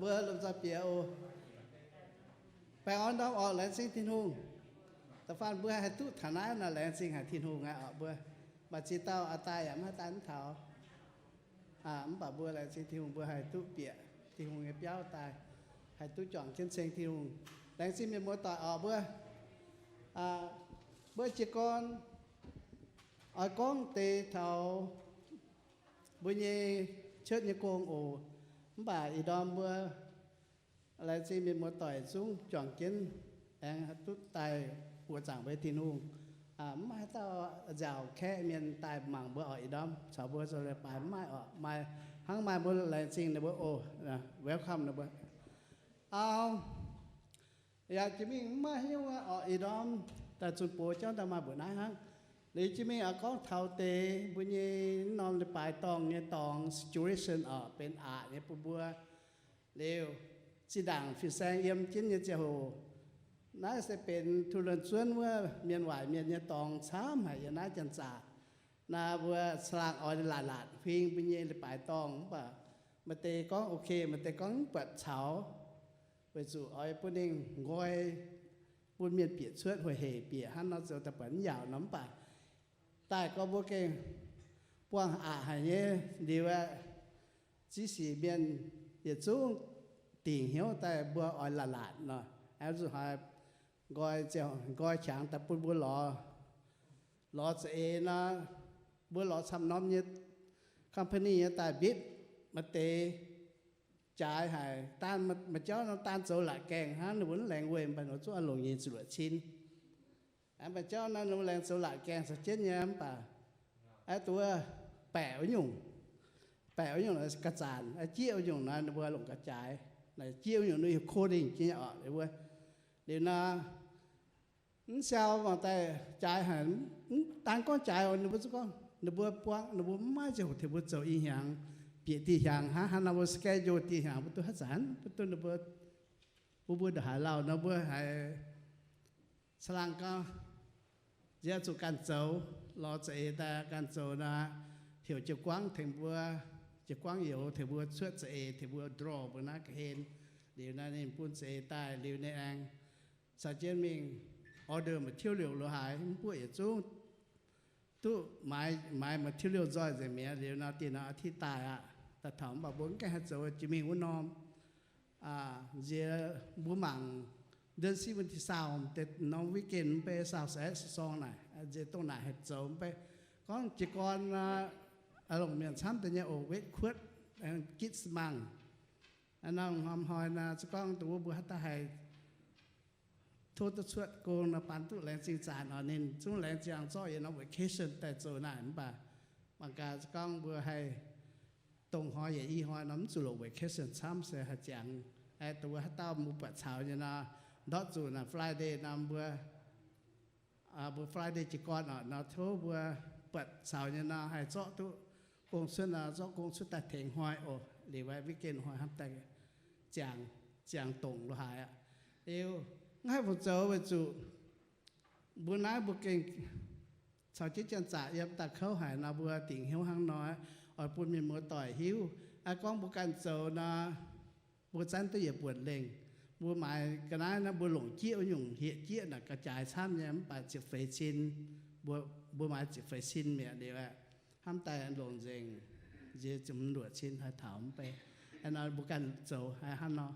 Mbuo lomh nzoih bieqc oc. Baengh orn ndorm orqc, laengz zingh Tin-Hungh. Da'faanh mbuo haih duqv taux naaiv nor, laengz zingh haic Tin-Hungh aqv orqc mbuo. Maaih ziex dauh oix daaih yaac mv haih daaih mv taux. Mv baac mbuo laengz zingh Tin-Hungh, mbuo haih duqv bieqc Tin-Hungh nyei biauv daaih, haih duqv juangc jienv ceng Tin-Hungh. Laengz zingh mienh muoz-doic orqc mbuo. Mbuo jiez gorn oix gorngv deix taux mbuo nyei cuotv nyei gong oc. Mv baac ih ndorm mbuo laengz zingh mienh muoz-doic zungv juangc jienv aengx duqv daaih buoqc zaangc mbuo Tin-Hungh. Mv maaih haaix dauh nziaauc kaeqv mienh daaih mangc mbuo orqc, ih ndorm caux mbuo zoux leiz-baaix mv maaih orqc. Maaih hnangv maaih mbuo laengz zingh ninh mbuo oc, welcome ninh mbuo. Yaac jiex mingh mv maaih haaix nyungc orqc, ih ndorm daaih zunh box jauv daaih maaih mbuoqc naaiv hnangv. Liuz jiex mingh oix gorngv taux deix mbuo nyei norm leiz-baaix dorngh nyei dorngx situation orqc, benx aqc nyei bun mbuo. Liuz zinh ndaangc fin-saeng yiem jienv nyei ziangh hoc, naaiv se benx Tov Luonx Zuonv wuov mienh waaic mienh nyei dorngx camv haic yiem naaiv janx-zaqc. Naaiv mbuo caangh laangc oix laatc laatc huing mbuo nyei leiz-baaix dorngh, mv baac maaih deix gorngv ok, maaih deix gorngv mv buatc caux, weic zuqc oix bun ninh nqoi, bun mienh bieqc cuotv, hoic hec bieqc hnangv nor zoux daaih buatc mv yaauc nor. Mv baac daaih gorngv mbuo gengh buangh aqc haic nyei liuz aeqv, ziex sic mienh yietc zungv dingc hnyouv daaih mbuo oix laatc laatc nor, aengx zuqc haiz nqoi, nqoi qangx daaih bun mbuo lorz, lorz za'eix nor, mbuo lorz camv norm nyei company nyei daaih mbipv, maaih deix jaaix haic, daan maaih jauv nor daan zoux laatc gaengh hnangv, ninh mbuo mv laengz weic, mv baac ninh mbuo zungv oix longc nyei zuqc luoqc cin. Maaih jauv nor ninh mbuo laengz zoux laatc gaengh caux jienv nyei, mv baac aeqv, duqv baeqc wuov nyungc, baeqc wuov nyungc ga'zaanc, jieqv wuov nyungc nor ninh mbuo longc ga'jaaix jaaix, jieqv wuov nyungc ninh coding jienv nyei orqc, ninh mbuo. Liuz nor, mv siau mangc daaih jaaix haic, mv daan gorngv jaaix, ninh mbuo zungv gorngv ninh mbuo buangv, ninh mbuo mv maaih ziangh hoc tengx mbuo zoux i hnyangx, bieqc dieh hnyangx hnangv, hnangv nor mbuo schedule dieh hnyangx mbuo duqv haaix zanc, mbuo duqv ninh mbuo, mbuo mbuo ndongc haaix lauh nor mbuo haiz caangh laangc gorngv, nziex zuqc ganh zoux, lorz za'eix daaih ganh zoux nor, heuc jiu-goangv tengx mbuo, jiu-goangv youz tengx mbuo cuotv za'eix, tengx mbuo draw mbuo naaiv ga'hlen. Liuz nor ninh bun za'eix daaih liuz ninh aengx caux jienv mingh order material lo haaix, mv buoqv yietc zungv duqv maaiz, maaiz material nzoih nzengc mi'aqv. Liuz nor dinh nor อาทิตย์ daaih aqv, daaih taux mv baac mbuo mv gaengh haih zoux, jiex mingh wuov norm nziex mbuo mangc เดือนสิบ วันที่ซาว deix norm weekend mv bei ซาว สิบเอ็ด sorng naaic, nziex dongh naaic haih zoux mv bei. Gorngv jiez gorn longc mienh camv deix nyei oc, wetv kuotv, gitv สมัคร, norm hnoi nor, se gorngv dongh wuov mbuo haaix dauh haih tov duqv cuotv gong nor, baan duqv laengz zingh zanc oc. Ninh zungv laengz zingh zorqv yietc norm vacation daaih zoux naaic, mv baac mangc gaax se gorngv mbuo haih dongh hnoi yaac i hnoi nor mv zuqc longc vacation camv se haih ziangx. Aeqv, dongh wuov haaix dauh mbuo buatc caux nyei nor, ndortv zuqc naaic Friday nor mbuo mbuo Friday jiez gorn oc nor, tov mbuo buatc caux nyei nor haih zorqv duqv gong cuotv nor, zorqv gong cuotv daaih tengx hnoi oc. Liuz weekend hnoi hnamv daaih ziangx, ziangx dongc lo haaix aqv. Liuz mv haih fungc zoux weic zuqc mbuo naaiv mbuo gengh caux jienv janx-zaqc yiem daaih kouv haic nor, mbuo dingc hnyouv hnangv nor, oix bun mienh muoz-doic hiuv. Aa, gorngv mbuo ganh zoux nor, mbuo zanv duqv yietc buonc lengh. Mbuo maaiz ga'naaiv nor, mbuo longc jieqv wuov nyungc, hieh jieqv naaic ga'jaaix camv nyei, mv baac ziepc feix cin, mbuo, mbuo maaiz ziepc feix cin mi'aqv liuz aeqv, hnamv daaih longc nzengc nziex ziepc luoqc cin haih taux mv bei. Aa, nor mbuo ganh zoux haiz hnangv nor,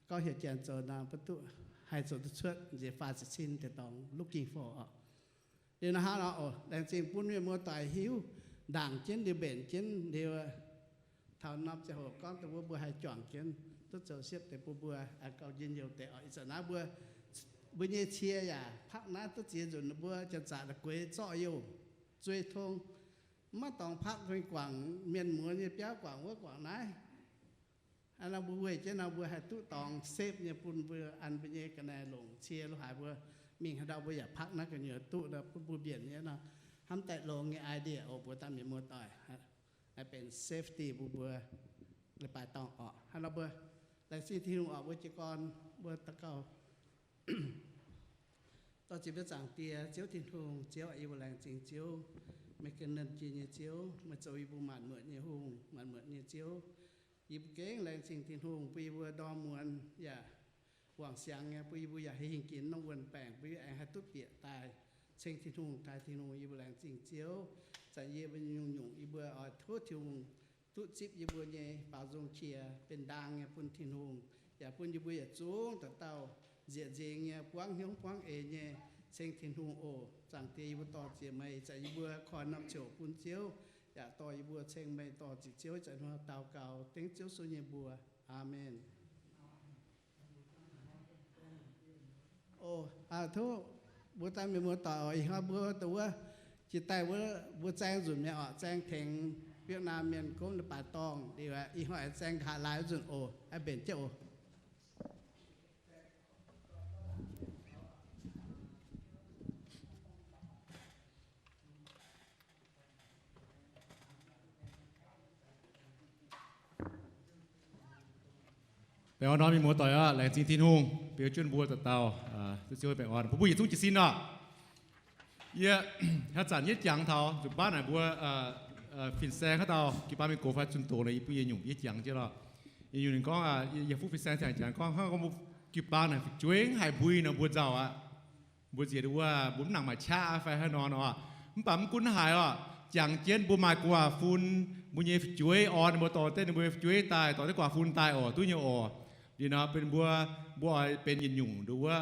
gorngv hieh janx zoux nor, mbuo duqv haih zoux duqv cuotv nziex faah ziepc cin deix dorngx looking for oc. Liuz nor hnangv nor oc, laengz zingh bun mienh muoz-doic hiuv, ndaangc jienv liuz mbenc jienv liuz, taux norm ziangh hoc gorngv dongh wuov mbuo haih juangc jienv duqv zoux siepv deix bun mbuo gauh njien-youh deix oc. Ih zanc naaiv mbuo, mbuo nyei cie yaac park naaiv duqv ziex nzunc, mbuo janx-zaqc la'gueix zorqv youh zuei tong, mv maaih dorngx park, guangc mienh muoz nyei biauv, guangc wuov guangc naaiv. Aa, nor mbuo weic jienv nor mbuo haih duqv dorngx safe nyei bun mbuo an mbuo nyei ga'naaiv longc cie lo haaix mbuo mingh haaix ndau mbuo yaac park naaiv gu'nyuoz duqv nor bun mbuo mbienc nyei nor. Hnamv daaih longx nyei idea oc, mbuox daaih mienh muoz-doic, benx safety bun mbuo leiz-baaix dorngh oc. Hnangv nor mbuo laengz zingh Tin-Hungh oc, mbuo jiez gorn mbuo daux gaux. Dorh ziec mbuo Zaangc Diex, Ziouv Tin-Hungh, Ziouv aac, yie mbuo laengz zingh Ziouv, meih ganh nernh jiex nyei Ziouv, meih zoux yie mbuo maanc muotc nyei Hungh, maanc muotc nyei Ziouv. Yie mbuo gengh laengz zingh Tin-Hungh bun yie mbuo ndorm muonz yaac wangc siangx nyei, bun yie mbuo yaac haih hingh ginx norm wuonh baengc, bun yie mbuo aengx haih duqv bieqc daaih ceng Tin-Hungh, taaih Tin-Hungh. Yie mbuo laengz zingh Ziouv. Zanc yie mbuo nyungc-nyungc yie mbuo oix tov Tin-Hungh duqv zipv yie mbuo nyei baaux nzung qiex benx ndaang nyei bun Tin-Hungh, yaac bun yie mbuo yietc zungv dauh dauh nzieqc nzengc nyei, buangv hnyouv buangv eix nyei ceng Tin-Hungh oc. Zaangc Diex, yie mbuo dor-ziec meih, zanc yie mbuo koi norm ziouc bun Ziouv, yaac dorh yie mbuo ceng meih dor-ziec Ziouv, zanc yie mbuo daux gaux dengv Ziouv Yesu nyei mbuox. Aamen. Oc, tov mbuo daaih mienh muoz-doic oc, ih hnoi mbuo dongh wuov jiex daaih wuov mbuo zaeng nzunc mi'aqv oc, zaeng tengx Việt Nam mienh gomv leiz-baaix dorngh liuz, ih hnoi aengx zaeng nqa'haav laai wuov nzunc oc, aengx mbenc jienv oc. Baengh orn norm mienh muoz-doic aqv, laengz zingh Tin-Hungh beu juonh mbuo dauh dauh duqv Ziouv baengh orn, bun mbuo yietc zungv jiez sin oc. Yie haaix zanc yie jangx taux nzunc baav naaic mbuo fin-saeng haaix dauh jiu-baang mienh gox fai zunh doz nor, yie bun yie nyungc yie jangx jienv lorqc. Yie nyungc ninh gorngv, yie fuqv fin-saeng ziangh jangx gorngv hnangv gorngv mbuo jiu-baang naaic fu'jueiv haih mbui nor mbuo nzauh aqv. Mbuo nziex wuov mbuo mv nangc maaih qaqv fai haaix nor nor, mv baac mv gunv haaix oc, jangx jienv mbuo maaih guaax fun, mbuo nyei fu'jueiv orn ninh mbuo dorh deix ninh mbuo nyei fu'jueiv daaih, dorh deix guaax fun daaih oc, duqv nyei oc. Liuz nor benx mbuo, mbuo oix benx yietc nyungc nduov wuov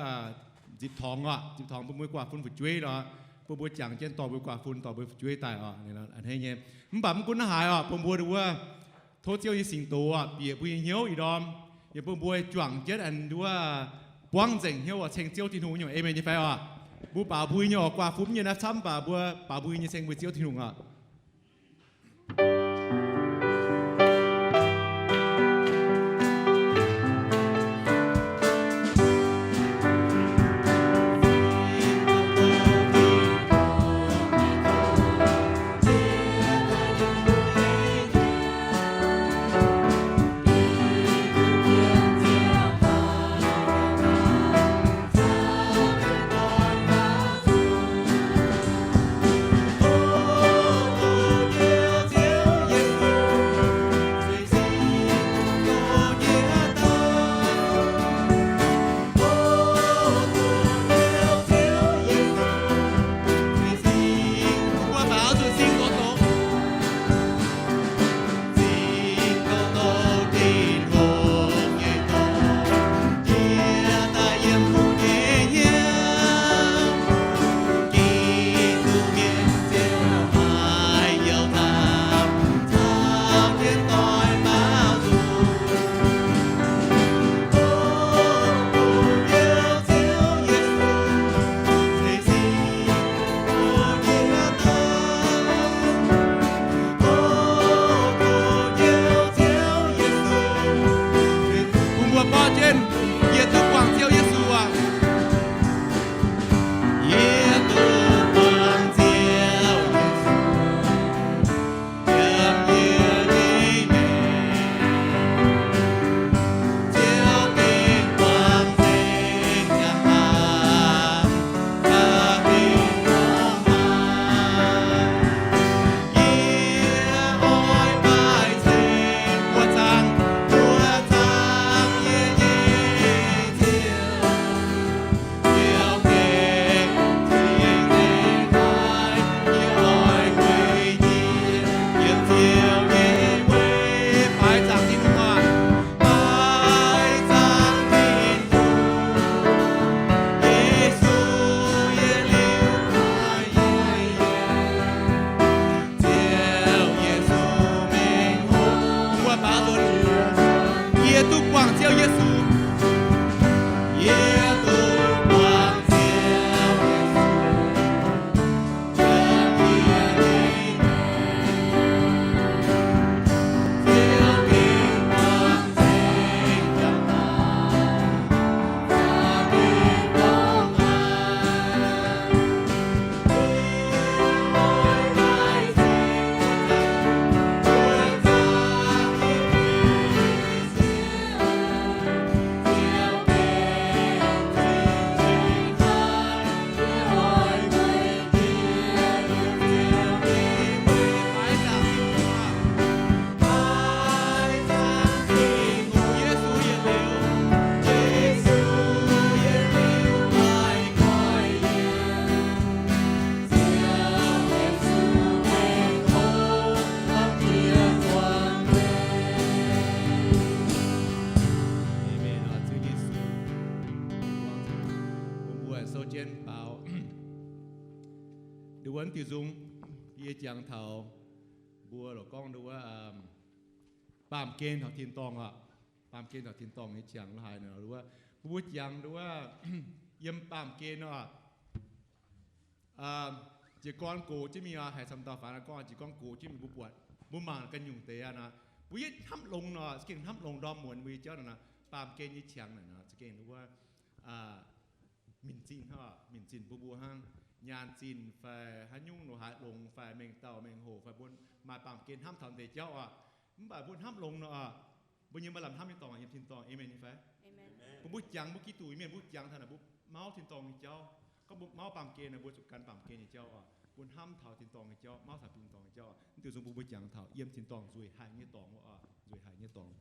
nzipc torngx oc, nzipc torngx bun mbuo guaax fun fu'jueiv nor, bun mbuo jangx jienv dorh mbuo guaax fun dorh mbuo fu'jueiv daaih oc. A'hneiv nyei, mv baac mv gunv haaix oc, bun mbuo nduov wuov tov Ziouv nyei singx doz oc bieqc mbuo nyei hnyouv ih ndorm, yaac bun mbuo juangc jienv an nduov buangv nzengc hnyouv oc, ceng Ziouv Tin-Hungh nyei. Aamen nyei fai oc? Mbuo baaux mbui nyei oc, guaax fun nyei naaiv camv, mv baac mbuo baaux mbui nyei ceng mbuo Ziouv Tin-Hungh oc. Nduov diuh nzung, yie jangx taux mbuo lorqc gorngv nduov, baamh gen taux tin-dorngh oc. Baamh gen taux tin-dorngh nyei qangx lo haaix nor, nduov, mbuo jangx nduov, yiem baamh gen oc. Jiez gorn gox jienv mingh oc, haiz camv dauh faanx gorngv jiez gorn gox jienv mingh mbuo buatc, mbuo mangc ganh nyungc deix aqv nor, mbuo yietv hnamv longx nor, za'gengh hnamv longx ndorm muonz mbuo nyei jauv nor, baamh gen nyei qangx naaic nor, za'gengh nduov, minc zinh, minc zinh bun mbuo hnangv. Nyaanh zinh fai haaix nyungc lo haaix longx fai mengh dauh mengh hoc fai mbuo maaih baamh gen hnamv taux deix jauv oc. Mv baac mbuo hnamv longx nor, mbuo nyei maaih lamh hnamv nyei dorngx yiem tin-dorngh. Aamen nyei fai? Bun mbuo jangx mbuo Giduc nyei mienh, mbuo jangx taux naaic mbuo mauv tin-dorngh nyei jauv. Gorngv mbuo mauv baamh gen nor, mbuo zuqc gan baamh gen nyei jauv oc. Mbuo hnamv taux tin-dorngh nyei jauv, mauv taux tin-dorngh nyei jauv oc. Naaiv diuh nzung bun mbuo jangx taux yiem tin-dorngh nzueic haic nyei dorngx oc. Nzueic haic nyei dorngx.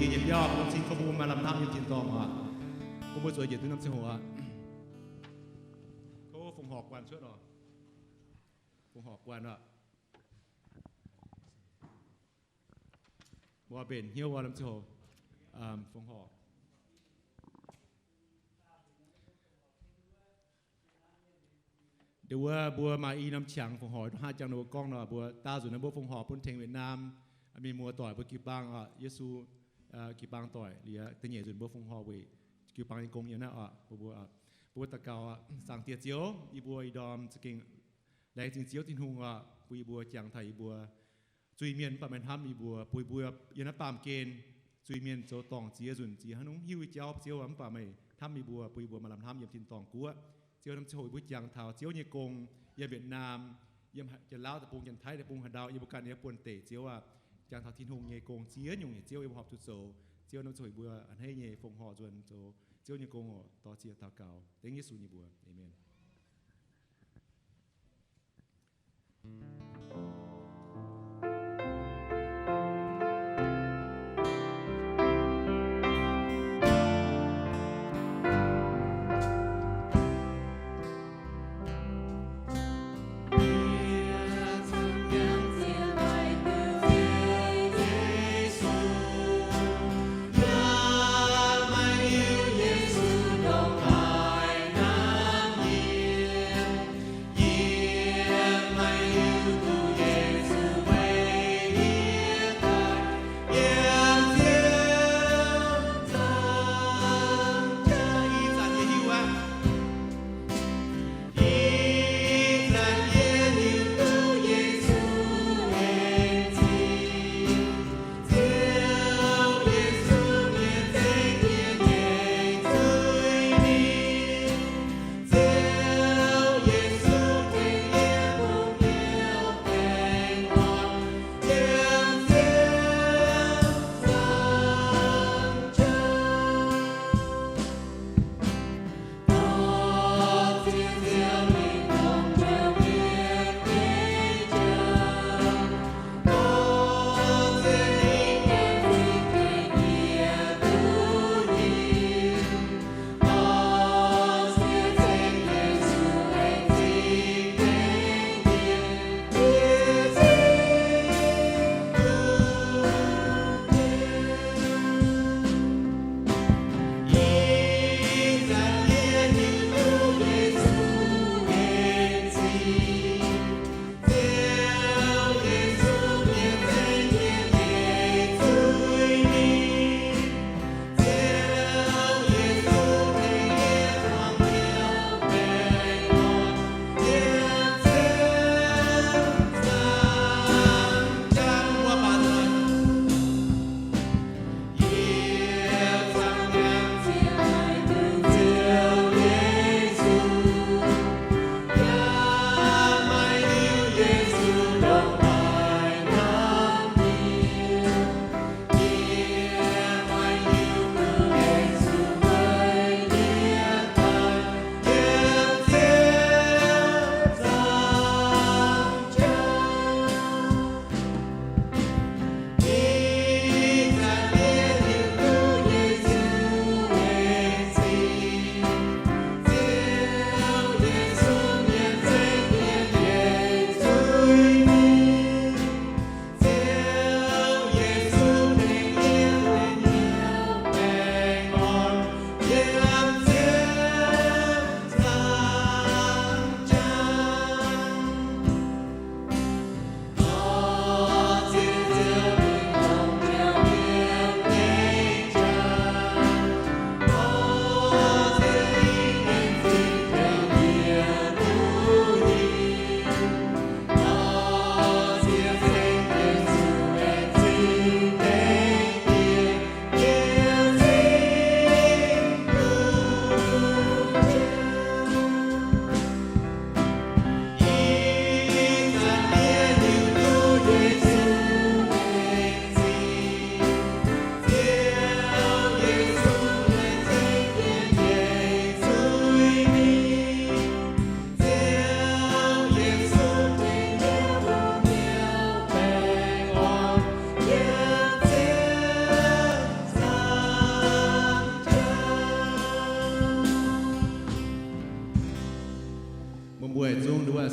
Yiem biauv bun cing gorngv mbuo maaih lamh hnamv yiem tin-dorngh aqv. Bun mbuo zueiz njiec duqv norm ziangh hoc aqv. Tov fongc horc guanh cuotv oc. Fongc horc guanh oc. Mbuo mbenc hnyouv wuov norm ziangh hoc fongc horc. Deix wuov mbuo maaih i norm qangx fongc horc, hnangv jangx ninh mbuo gorngv nor, mbuo daauh nzunc naaiv mbuo fongc horc bun tengx Việt Nam mienh muoz-doic mbuo jiu-baang oc, Yesu jiu-baang doic liuz, da'nyeic nzunc mbuo fongc horc weic jiu-baang nyei gong nyei naaiv oc. Mbuo, mbuo daux gaux oc. Zaangc Diex Ziouv, yie mbuo ih ndorm za'gengh laengz zingh Ziouv Tin-Hungh oc, bun yie mbuo jangx taux yie mbuo zuiz-mienh mv baac meih hnamv yie mbuo, bun yie mbuo yiem naaiv baamh gen zuiz-mienh zoux dorngc ziex nzunc ziex hnangv nungv hiuv nyei jauv, Ziouv aac, mv baac meih hnamv yie mbuo, bun yie mbuo maaih lamh hnamv yiem tin-dorngh guoqv. Ziouv, norm ziangh hoc yie mbuo jangx taux Ziouv nyei gong yiem Việt Nam, yiem Janx-Laauv deic-bung, Janx-Taiv deic-bung, haaix ndau yie mbuo ganh nyei buonv-deic, Ziouv aac, jangx taux Tin-Hungh nyei gong ziex nyungc nyei, Ziouv, yie mbuo horpc zuqc zoux. Ziouv, norm ziangh hoc yie mbuo a'hneiv nyei fongc horc nzuonx zoux Ziouv nyei gong oc. Dor-ziec daux gaux dengv Yesu nyei mbuox. Aamen.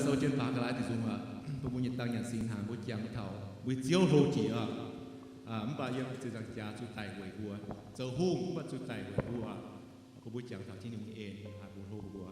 Sou jienv baac ga'naaiv deic-bung aac, bun mbuo nyei dangh nyanc singx hnaangx mbuo jangx taux mbuo Ziouv hlo jiex aqv. Mv baac yiem ziepc nzaangc jaax zuqc daic weic mbuo, zoux hungh mv baac zuqc daic weic mbuo, bun mbuo jangx taux Tin-Hungh nyei en, haih mbuo hlo mbuo.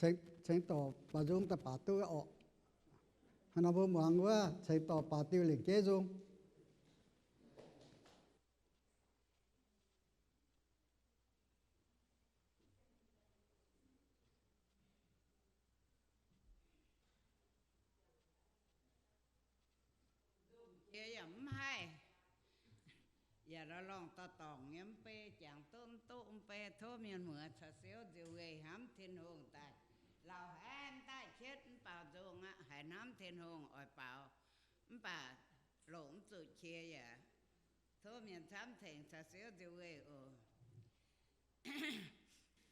ceng dorc baaux nzung daaih baac duqv orqc. Hnangv nor mbuo muangx wuov ceng dorc baaux diuh lengc jeiv nzung. Jiex yaac mv haih, yaac lorngh dorh dorngc nyei mv bei, jangx duqv mv duqv mv bei. Tov mienh muoz caux siouv nziouc weih hnamv Tin-Hungh daaih. Lauh haiv mv daaih qietv mv baaux nzung aqv, haiz hnamv Tin-Hungh oix baaux, mv baac longc mv zuqc qiex yaac tov mienh camv tengx caux siouv nziouc weih oc.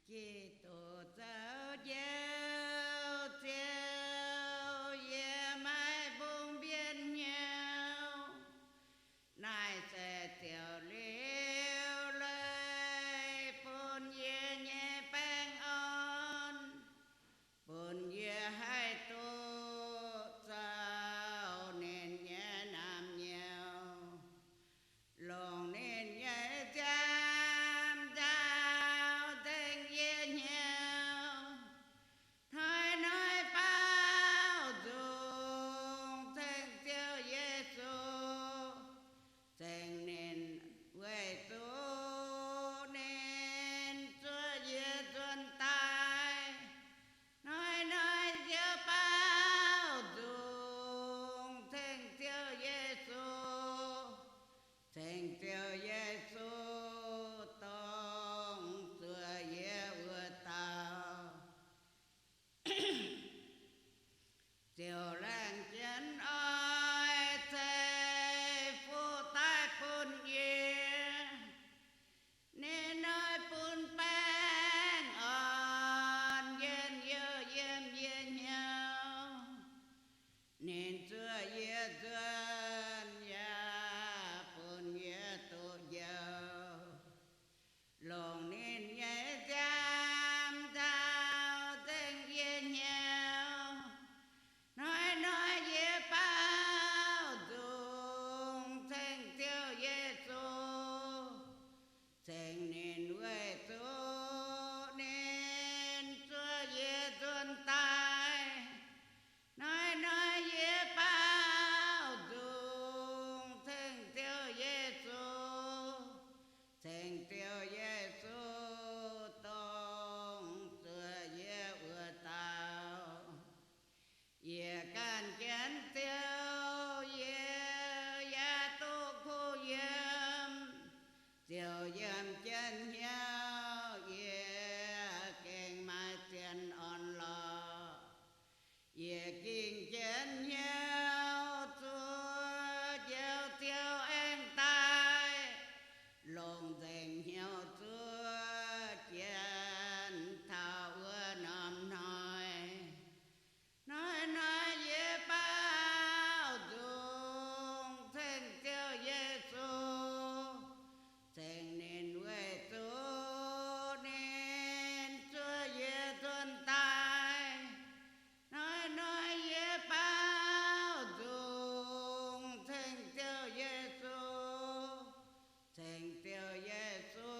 Giduc zoux njoux Ziouv, yie maiv mbungh mbienv hnyouv. Naaiv se Ziouv liuc leiz bun yie nyei baengh orn, bun yie haih duqv zoux ninh nyei naamh nyouz, longc ninh nyei nziaamv nzauh nzengc yie hnyouv. Hnoi-hnoi baaux nzung ceng Ziouv Yesu, ceng ninh weic zuqc ninh zuov yie nzuonx daaih. Hnoi-hnoi yie baaux nzung ceng Ziouv Yesu, ceng Ziouv Yesu dongh zuov yie wuov dauh. Ziouv laengz jienv oix ceix fuqv daaih bun yie. Ninh oix bun baengh orn njien-youh yiem yie hnyouv. Ninh zuov yie nzuonx yaac bun yie duqv njoux, longc ninh nyei nziaamv nzauh nzengc yie hnyouv. Hnoi-hnoi yie baaux nzung ceng Ziouv Yesu, ceng ninh weic zuqc ninh zuov yie nzuonx daaih. Hnoi-hnoi yie baaux nzung ceng Ziouv Yesu, ceng Ziouv Yesu dongh zuov yie wuov dauh. Yie ganh jienv Ziouv, yie yaac duqv kuh yiem. Ziouv yiem jienv hnyouv yie, gengh maaih zien orn-lorqc. Yie gengh jienv hnyouv zuov njoux Ziouv aengx daaih, longc nzengc hnyouv zuov jienv taux wuov norm hnoi. Hnoi-hnoi yie baaux nzung ceng Ziouv Yesu, ceng ninh weic zuqc ninh zuov yie nzuonx daaih. Hnoi-hnoi yie baaux nzung ceng Ziouv Yesu, ceng Ziouv Yesu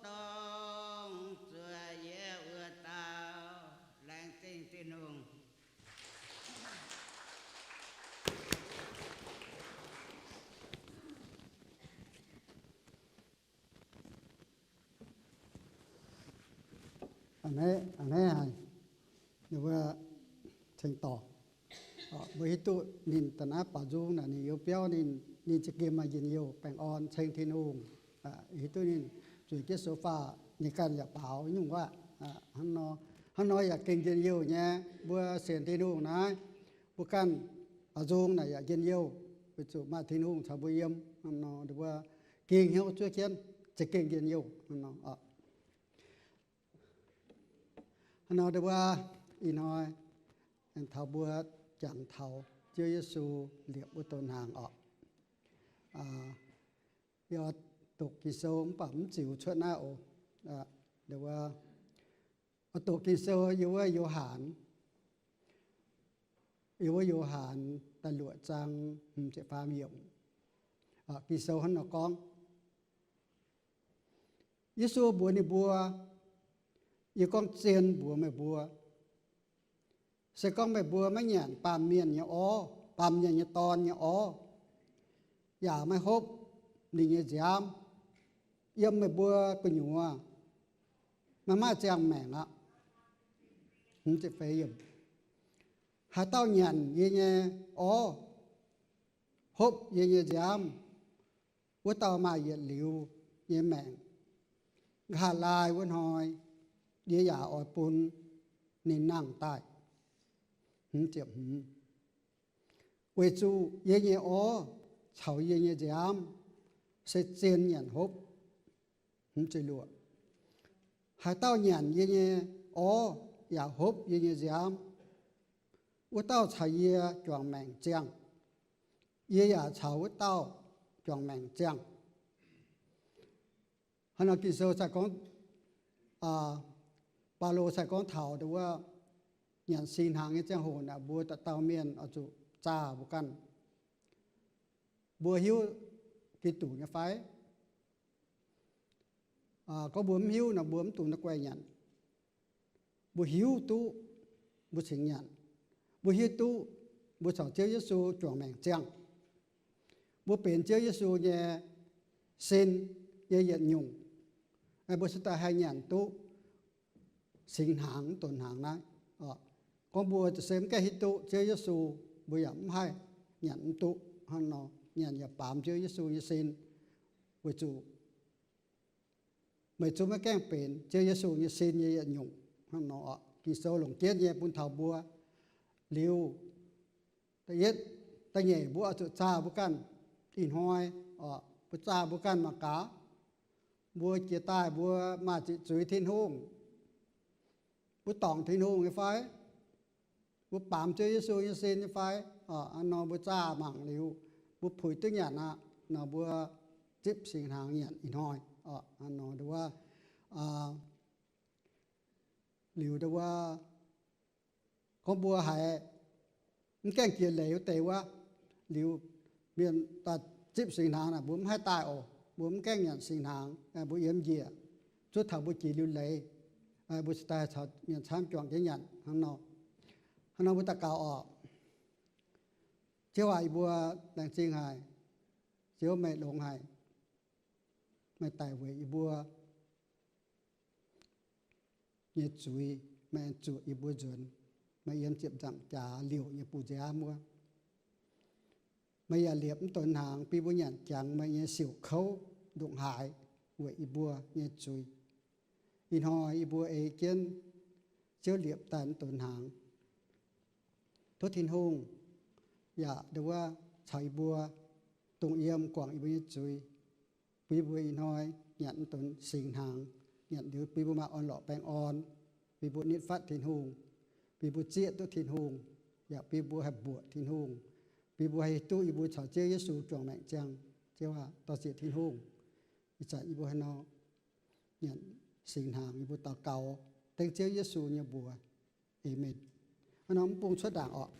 dongh zuov yie wuov dauh. Laengz zingh Tin-Hungh. A'hneiv, a'hneiv haic, ninh mbuo ceng dorc, mbuo hiuv duqv ninh da'naaiv baaux nzung naaic ninh youz biauv ninh, ninh za'gengh maaih njien-youh baengh orn ceng Tin-Hungh. Hiuv duqv ninh zueiz jienv sofa, ninh ganh yaac baaux nyungc waac. Hnangv nor yaac gengh njien-youh nyei. Mbuo sienx Tin-Hungh naaiv, mbuo ganh nzung naaic yaac njien-youh, weic zuqc maaih Tin-Hungh caux mbuo yiem. Hnangv nor mbuo gengh hnyouv zuov jienv za'gengh njien-youh. Hnangv nor Hnangv nor, ih hnoi aengx taux mbuo jangx taux Ziouv Yesu liepc wuov donx hnaangx orqc. Yie oix doqc Ging-Sou mv baac mv ziux cuotv naaiv oc. Oix doqc Ging-Sou yiem wuov Yo^han, yiem wuov Yo^han da'luoqc zaang hmz ziepc faam yiemc. Ging-Sou hnangv nor gorngv, Yesu mbuox ninh mbuo, Yie gorngv zien mbuox meih mbuo, se gorngv meih mbuo maiv nyanc baamh mienh nyei orv, baamh mienh nyei dorn nyei orv, yaac maiv hopv ninh nyei nziaamv, yiem meih mbuo gu'nyuoz maiv maaih ziangh maengc aqv. Haaix dauh nyanc yie nyei orv, hopv yie nyei nziaamv, wuov dauh maaih yietc liuz nyei maengc. Nqa'haav laai wuov hnoi yie yaac oix bun ninh nangh daaih. Weic zuqc yie nyei orv caux yie nyei nziaamv se zien nyanc hopv. Haaix dauh nyanc yie nyei orv yaac hopv yie nyei nziaamv, wuov dauh caux yie juangc maengc ziangh. Yie yaac caux wuov dauh juangc maengc ziangh. Hnangv nor Ging-Sou gorngv, Baulo cingx gorngv taux wuov nyanc singx hnaangx nyei ziangh hoc naaic, mbuo dauh dauh mienh oix zuqc zaah mbuo ganh. Mbuo hiuv Giduc nyei fai? Gorngv mbuo mv hiuv nor, mbuo mv dungx naaiv guai nyanc. Mbuo hiuv duqv, mbuo cingx nyanc. Mbuo hiuv duqv mbuo caux Ziouv Yesu juangc maengc ziangh. Mbuo benx Ziouv Yesu nyei sin, nyei yietc nyungc. Mbuo se daaih haih nyanc duqv singx hnaangx, mv donx hnaangx naaiv. Gorngv mbuo se mv gaengh hiuv duqv Ziouv Yesu, mbuo yaac mv haih nyanc mv duqv. Hnangv nor nyanc yaac baamz Ziouv Yesu nyei sin, weic zuqc meih zungv maiv gaengh benx Ziouv Yesu nyei sin nyei yietc nyungc. Hnangv nor Ging-Sou longc jienv nyei bun taux mbuo. Liuz, da'yietv, da'nyeic, mbuo oix zuqc zaah mbuo ganh. Ih hnoi mbuo zaah mbuo ganh mangc gaax, mbuo jiex daaih mbuo maaih ziqc zuiz Tin-Hungh, mbuo dorngc Tin-Hungh nyei fai? Mbuo baamz Ziouv Yesu nyei sin nyei fai? Hnangv nor mbuo zaah mangc liuz, mbuo puix duqv nyanc aqv nor, mbuo zipv singx hnaangx nyanc ih hnoi. Hnangv nor wuov, liuz wuov, gorngv mbuo haiz mv gaengh jiex leiz wuov deix wuov, liuz mienh daaih zipv singx hnaangx naaic, mbuo mv haih daaih oc. Mbuo mv gaengh nyanc singx hnaangx, mbuo yiem njiec, zuov taux mbuo jiex liuz leiz, mbuo cingx daaih caux mienh camv juangc jienv nyanc hnangv nor. Hnangv nor mbuo daux gaux oc. Ziouv aac, yie mbuo laengz zingh haic. Ziouv, meih longx haic. Meih daic weic yie mbuo nyei zuiz, meih aengx zuoqc yie mbuo nzuonx. Meih yiem ziepc nzaangc jaax liouc nyei bun nziaamv wuov. Meih yaac liepc mv donx hnaangx bun yie mbuo nyanc jangx meih nyei siouc kouv ndongc haaix weic yie mbuo nyei zuiz. Ih hnoi yie mbuo ei jienv Ziouv liepc daaih mv donx hnaangx. Tov Tin-Hungh yaac ndo wuov caux yie mbuo dongh yiem guangc yie mbuo nyei zuiz, bun yie mbuo ih hnoi nyanc mv donx singx hnaangx, nyanc liuz bun yie mbuo maaih orn-lorqc baengh orn, bun yie mbuo nitv fatv Tin-Hungh, bun yie mbuo zieqv duqv Tin-Hungh, yaac bun yie mbuo haih mbuoqc Tin-Hungh, bun yie mbuo haih hiuv duqv yie mbuo caux Ziouv Yesu juangc maengc ziangh. Ziouv aac, dor-ziec Tin-Hungh. Ih zanc yie mbuo haaix nor nyanc singx hnaangx, yie mbuo daux gaux dengv Ziouv Yesu nyei mbuox. Aamen. Hnangv nor mv bung cuotv ndaangc oc.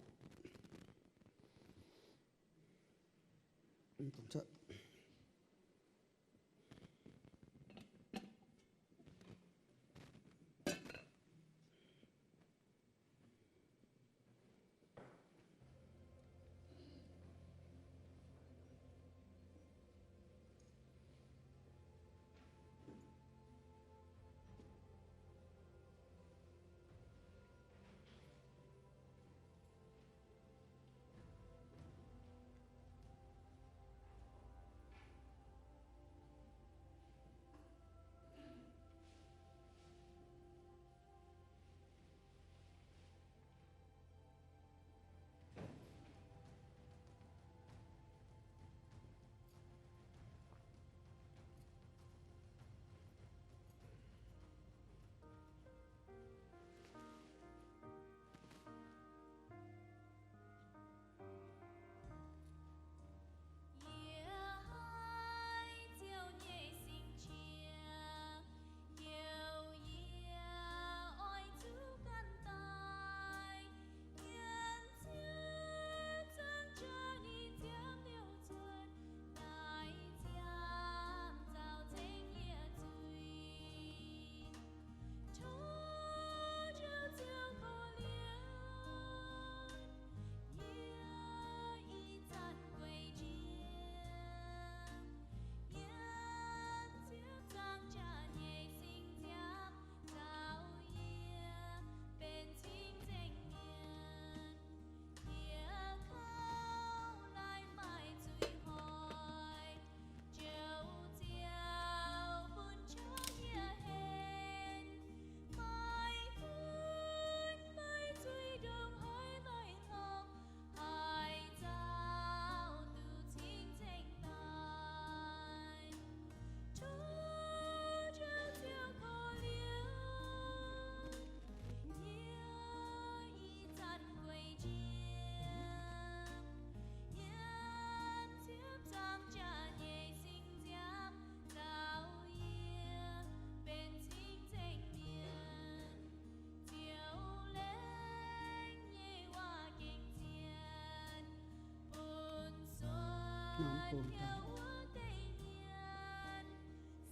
bun daaih.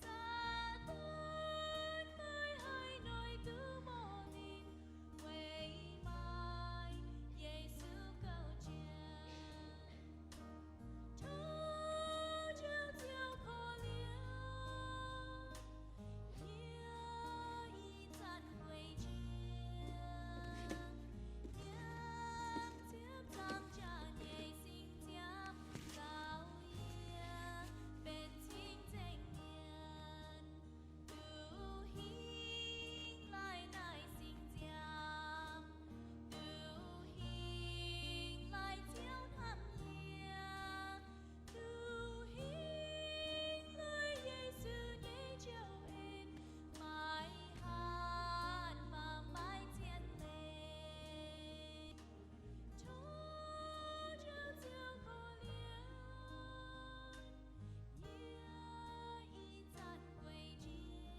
Saadaan maiv haih noic duqv morh ninh, weic maaih Yesu gauh jiex. Tov Ziouv korv-lienh yie ih zanc gueic jiex, yiem ziepc zangc jaax nyei sing-nziaamv nzauh yie benx cing-nzengc mienh. Duqv hingh laih naaic sing-nziaamv, duqv hingh laih Ziouv hnamv yie, duqv hingh laih Yesu nyei njoux en, maiv hatc maaih maiv zien leiz. Tov Ziouv korv-lienh yie ih zanc gueic jiex,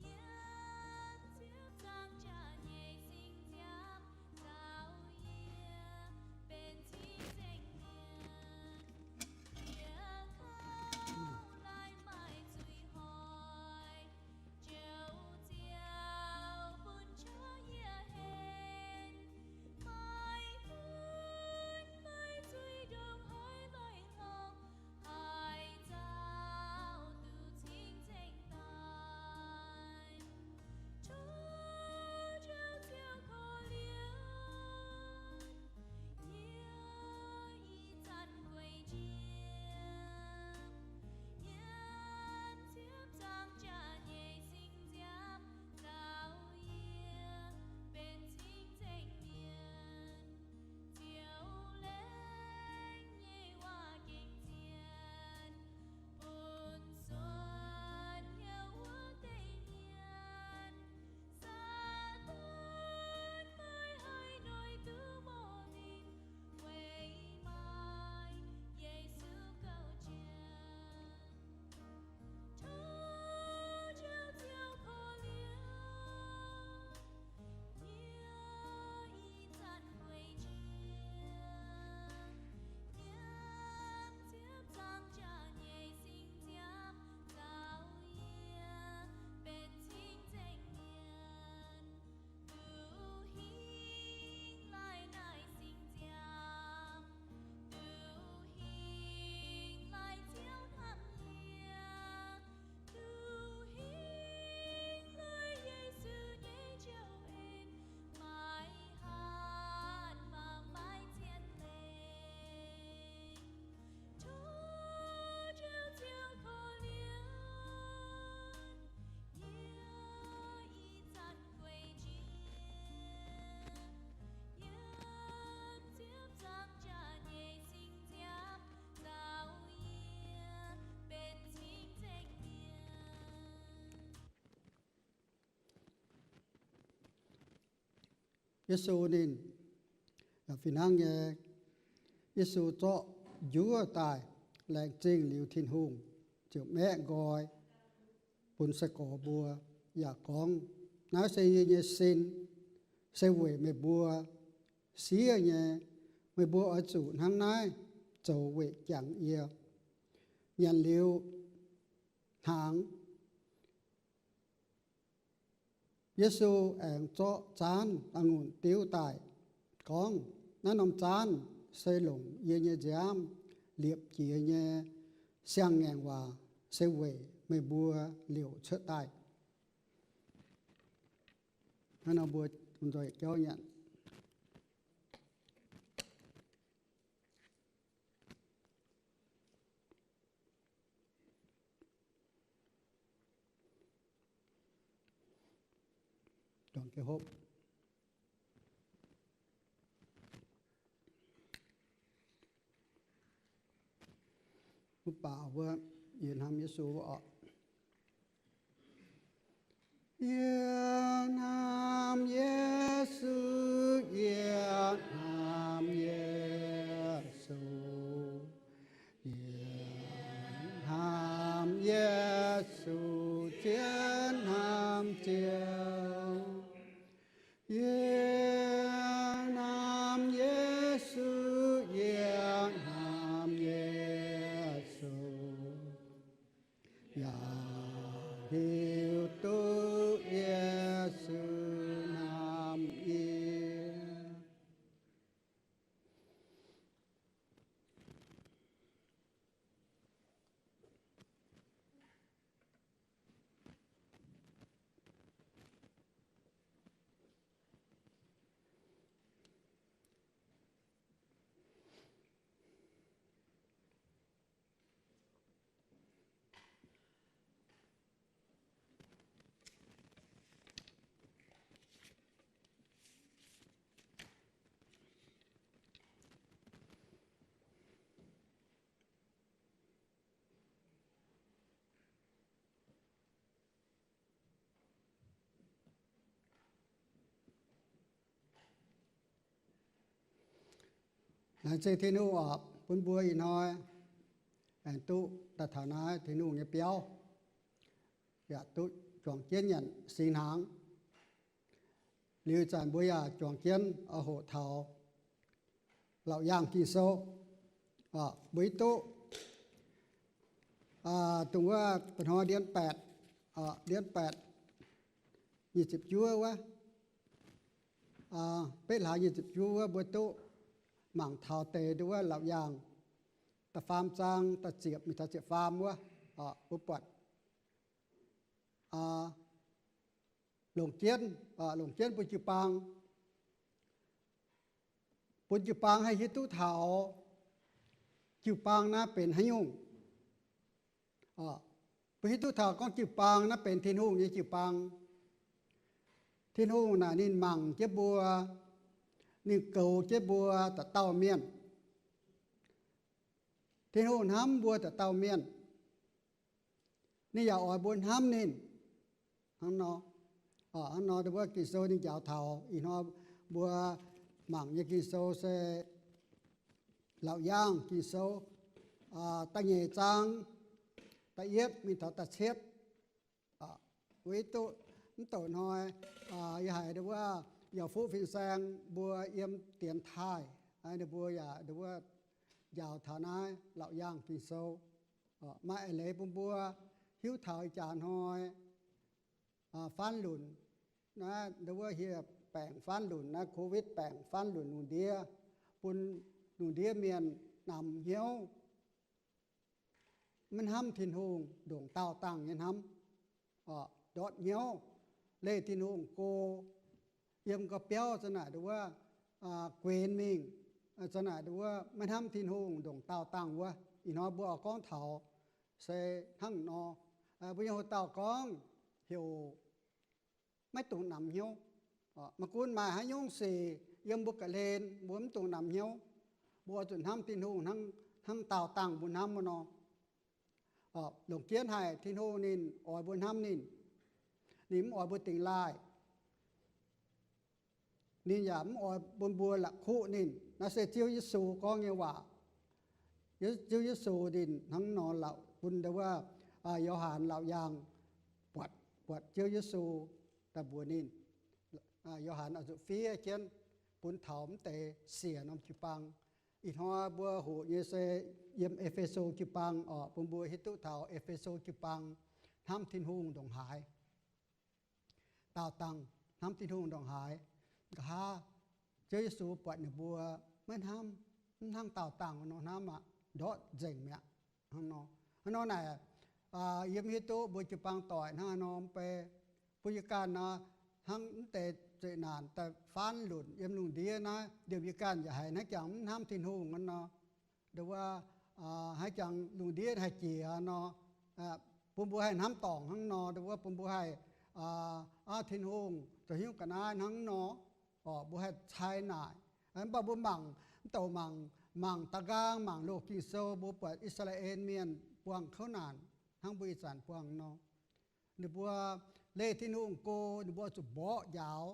yiem ziepc zangc jaax nyei sing-nziaamv nzauh yie benx cing-nzengc mienh. Yie kouv laih maaih zuiz hoic, Ziouv ziouc bun qaqv yie henv. Maiv gunv maaih zuiz ndongc haaix laih lorqc, haih nzauh duqv cing-nzengc daaih. Tov Ziouv korv-lienh yie ih zanc gueic jiex, yiem ziepc zangc jaax nyei sing-nziaamv nzauh yie benx cing-nzengc mienh. Ziouv laengz nyei waac gengh zien bun suonc hnyouv wuov deix mienh. Saadaan maiv haih noic duqv morh ninh, weic maaih Yesu gauh jiex. Tov Ziouv korv-lienh yie ih zanc gueic jiex, yiem ziepc zangc jaax nyei sing-nziaamv nzauh yie benx cing-nzengc mienh. Duqv hingh laih naaic sing-nziaamv, duqv hingh laih Ziouv hnamv yie, duqv hingh laih Yesu nyei njoux en, maiv hatc maaih maiv zien leiz. Tov Ziouv korv-lienh yie ih zanc gueic jiex, yiem ziepc zangc jaax nyei sing-nziaamv nzauh yie benx cing-nzengc mienh. Yesu ninh, fih hnangv nyei, Yesu zorqv njuov daaih, laengz zingh liuz Tin-Hungh, ziouc maeqv nqoi bun sai-gorx mbuo, yaac gorngv, naaiv se yie nyei sin, se weic meih mbuo siev nyei. Meih mbuo oix zuqc hnangv naaiv zoux weic jangx yie. Nyanc liuz hnaangx, Yesu aengx zorqv zaanv a'ngunc diuv daaih, gorngv, naaiv norm zaanv se longc yie nyei nziaamv liepc jiez nyei siang-ngaengc waac, se weic meih mbuo liouc cuotv daaih. Naaiv nor mbuo nzoih jauv nyanc. Mbuo baaux mbuo, yie hnamv Yesu oc. Yie hnamv Yesu, yie hnamv Yesu, yie hnamv Yesu, zien hnamv Ziouv. Yie hnamv Yesu, yie hnamv Laengz zingh Tin-Hungh oc, bun mbuo ih hnoi aengx duqv daaih taux naaiv Tin-Hungh nyei biauv, yaac duqv juangc jienv nyanc singx hnaangx. Liuz ih zanc mbuo yaac juangc jienv hoqc taux Laauc Yaangh Ging-Sou. Mbuo hiuv duqv dongh wuov ba'hnoi ndien baeqc, ndien baeqc nyic ziepc juov wuov, betv hlaax nyic ziepc juov wuov mbuo duqv mangc taux deix nduov wuov Laauc Yaangh da'faam zaang da'ziepc mingh taux ziepc faam wuov, mbuo buatc longc jienv, longc jienv bun jiu-baang, bun jiu-baang haih hiuv duqv taux jiu-baang naaiv benx haaix nyungc. Mbuo hiuv duqv taux gorngv jiu-baang naaiv benx Tin-Hungh nyei jiu-baang. Tin-Hungh naaic ninh mangc jienv mbuo, ninh goux jienv mbuo dauh dauh mienh. Tin-Hungh hnamv mbuo dauh dauh mienh. Ninh yaac oix mbuo hnamv ninh. Hnangv nor, hnangv nor wuov Ging-Sou ninh njaaux taux ih hnoi mbuo mangc nyei Ging-Sou se Laauc Yaangh Ging-Sou da'nyeic zaang da'yietv mingh taux da'cietv. Weic duqv mv douc hnoi yie haiz wuov Yauh Fuqv Fin-Saeng mbuo yiem dienx taaih, ninh mbuo yaac wuov njaaux taux naaiv Laauc Yaangh Ging-Sou. Maaih eix leiz bun mbuo hiuv taux ih jaax hnoi faanv lunc, naaiv wuov hieh baengc faanv lunc, naaiv Covid baengc faanv lunc lungh ndiev, bun lungh ndiev mienh namx hnyouv, maiv hnamv Tin-Hungh ndongc daauh dangh nyei hnamv, ndortv hnyouv, leih Tin-Hungh go, yiem ga'biauv za'naaic wuov guenx mingh, za'naaic wuov maiv hnamv Tin-Hungh ndongc daauh dangh wuov. Ih hnoi mbuo oix gorngv taux se hnangv nor, mbuo nyei hoc-dauh gorngv heuc maiv dungx namx hnyouv. Maiv gunv maaih haaix nyungc sic yiem mbuo ga'hlen, mbuo mv dungx namx hnyouv. Mbuo oix zuqc hnamv Tin-Hungh hnangv daauh dangh mbuo hnamv wuov nor. Longc jienv haic Tin-Hungh ninh oix mbuo hnamv ninh. Ninh mv oix mbuo dingx laaih. Ninh yaac mv oix bun mbuo la'kuqv ninh. Naaiv se Ziouv Yesu gorngv nyei waac. Ziouv Yesu ninh hnangv nor lauh bun wuov Yo^han Laauc Yaangh buatc, buatc Ziouv Yesu daaih mbuox ninh. Yo^han oix zuqc fiev jienv bun taux mv deix siec norm jiu-baang. Ih hnoi mbuo hoqc nyei se yiem E^fe^so jiu-baang oc, bun mbuo hiuv duqv taux E^fe^so jiu-baang hnamv Tin-Hungh ndongc haaix. Daauh dangh hnamv Tin-Hungh ndongc haaix. Nqa'haav Ziouv Yesu buatc ninh mbuo maiv hnamv, mv hnangv daauh dangh nor hnamv aqv, ndortv nzengc mi'aqv. Hnangv nor, hnangv nor naaic, yie mv hiuv duqv mbuo jiu-baang doic hnangv haaix nor mv bei. Bun yie ganh nor, hnangv mv deix zeqc naanc daaih faanv lunc yiem lungh ndiev naaiv, liemh yie ganh yaac haiz hnangv jangx mv hnamv Tin-Hungh hnangv nor. Nduov, hnangv jangx lungh ndiev haih jiex nor, bun mbuo haih hnamv dorngc hnangv nor, nduov, bun mbuo haih, aa, Tin-Hungh zoux hnyouv ga'naaiv hnangv nor, mbuo haih cai naaic. Mv baac mbuo mangc, mv douc mangc, mangc da'nqaang mangc loz Ging-Sou, mbuo buatc I^saa^laa^en Mienh buangh kouv naanc hnangv mbuo ih zanc buangh nor. Ninh mbuo leih Tin-Hungh go, ninh mbuo zuqc mborqv njaaux.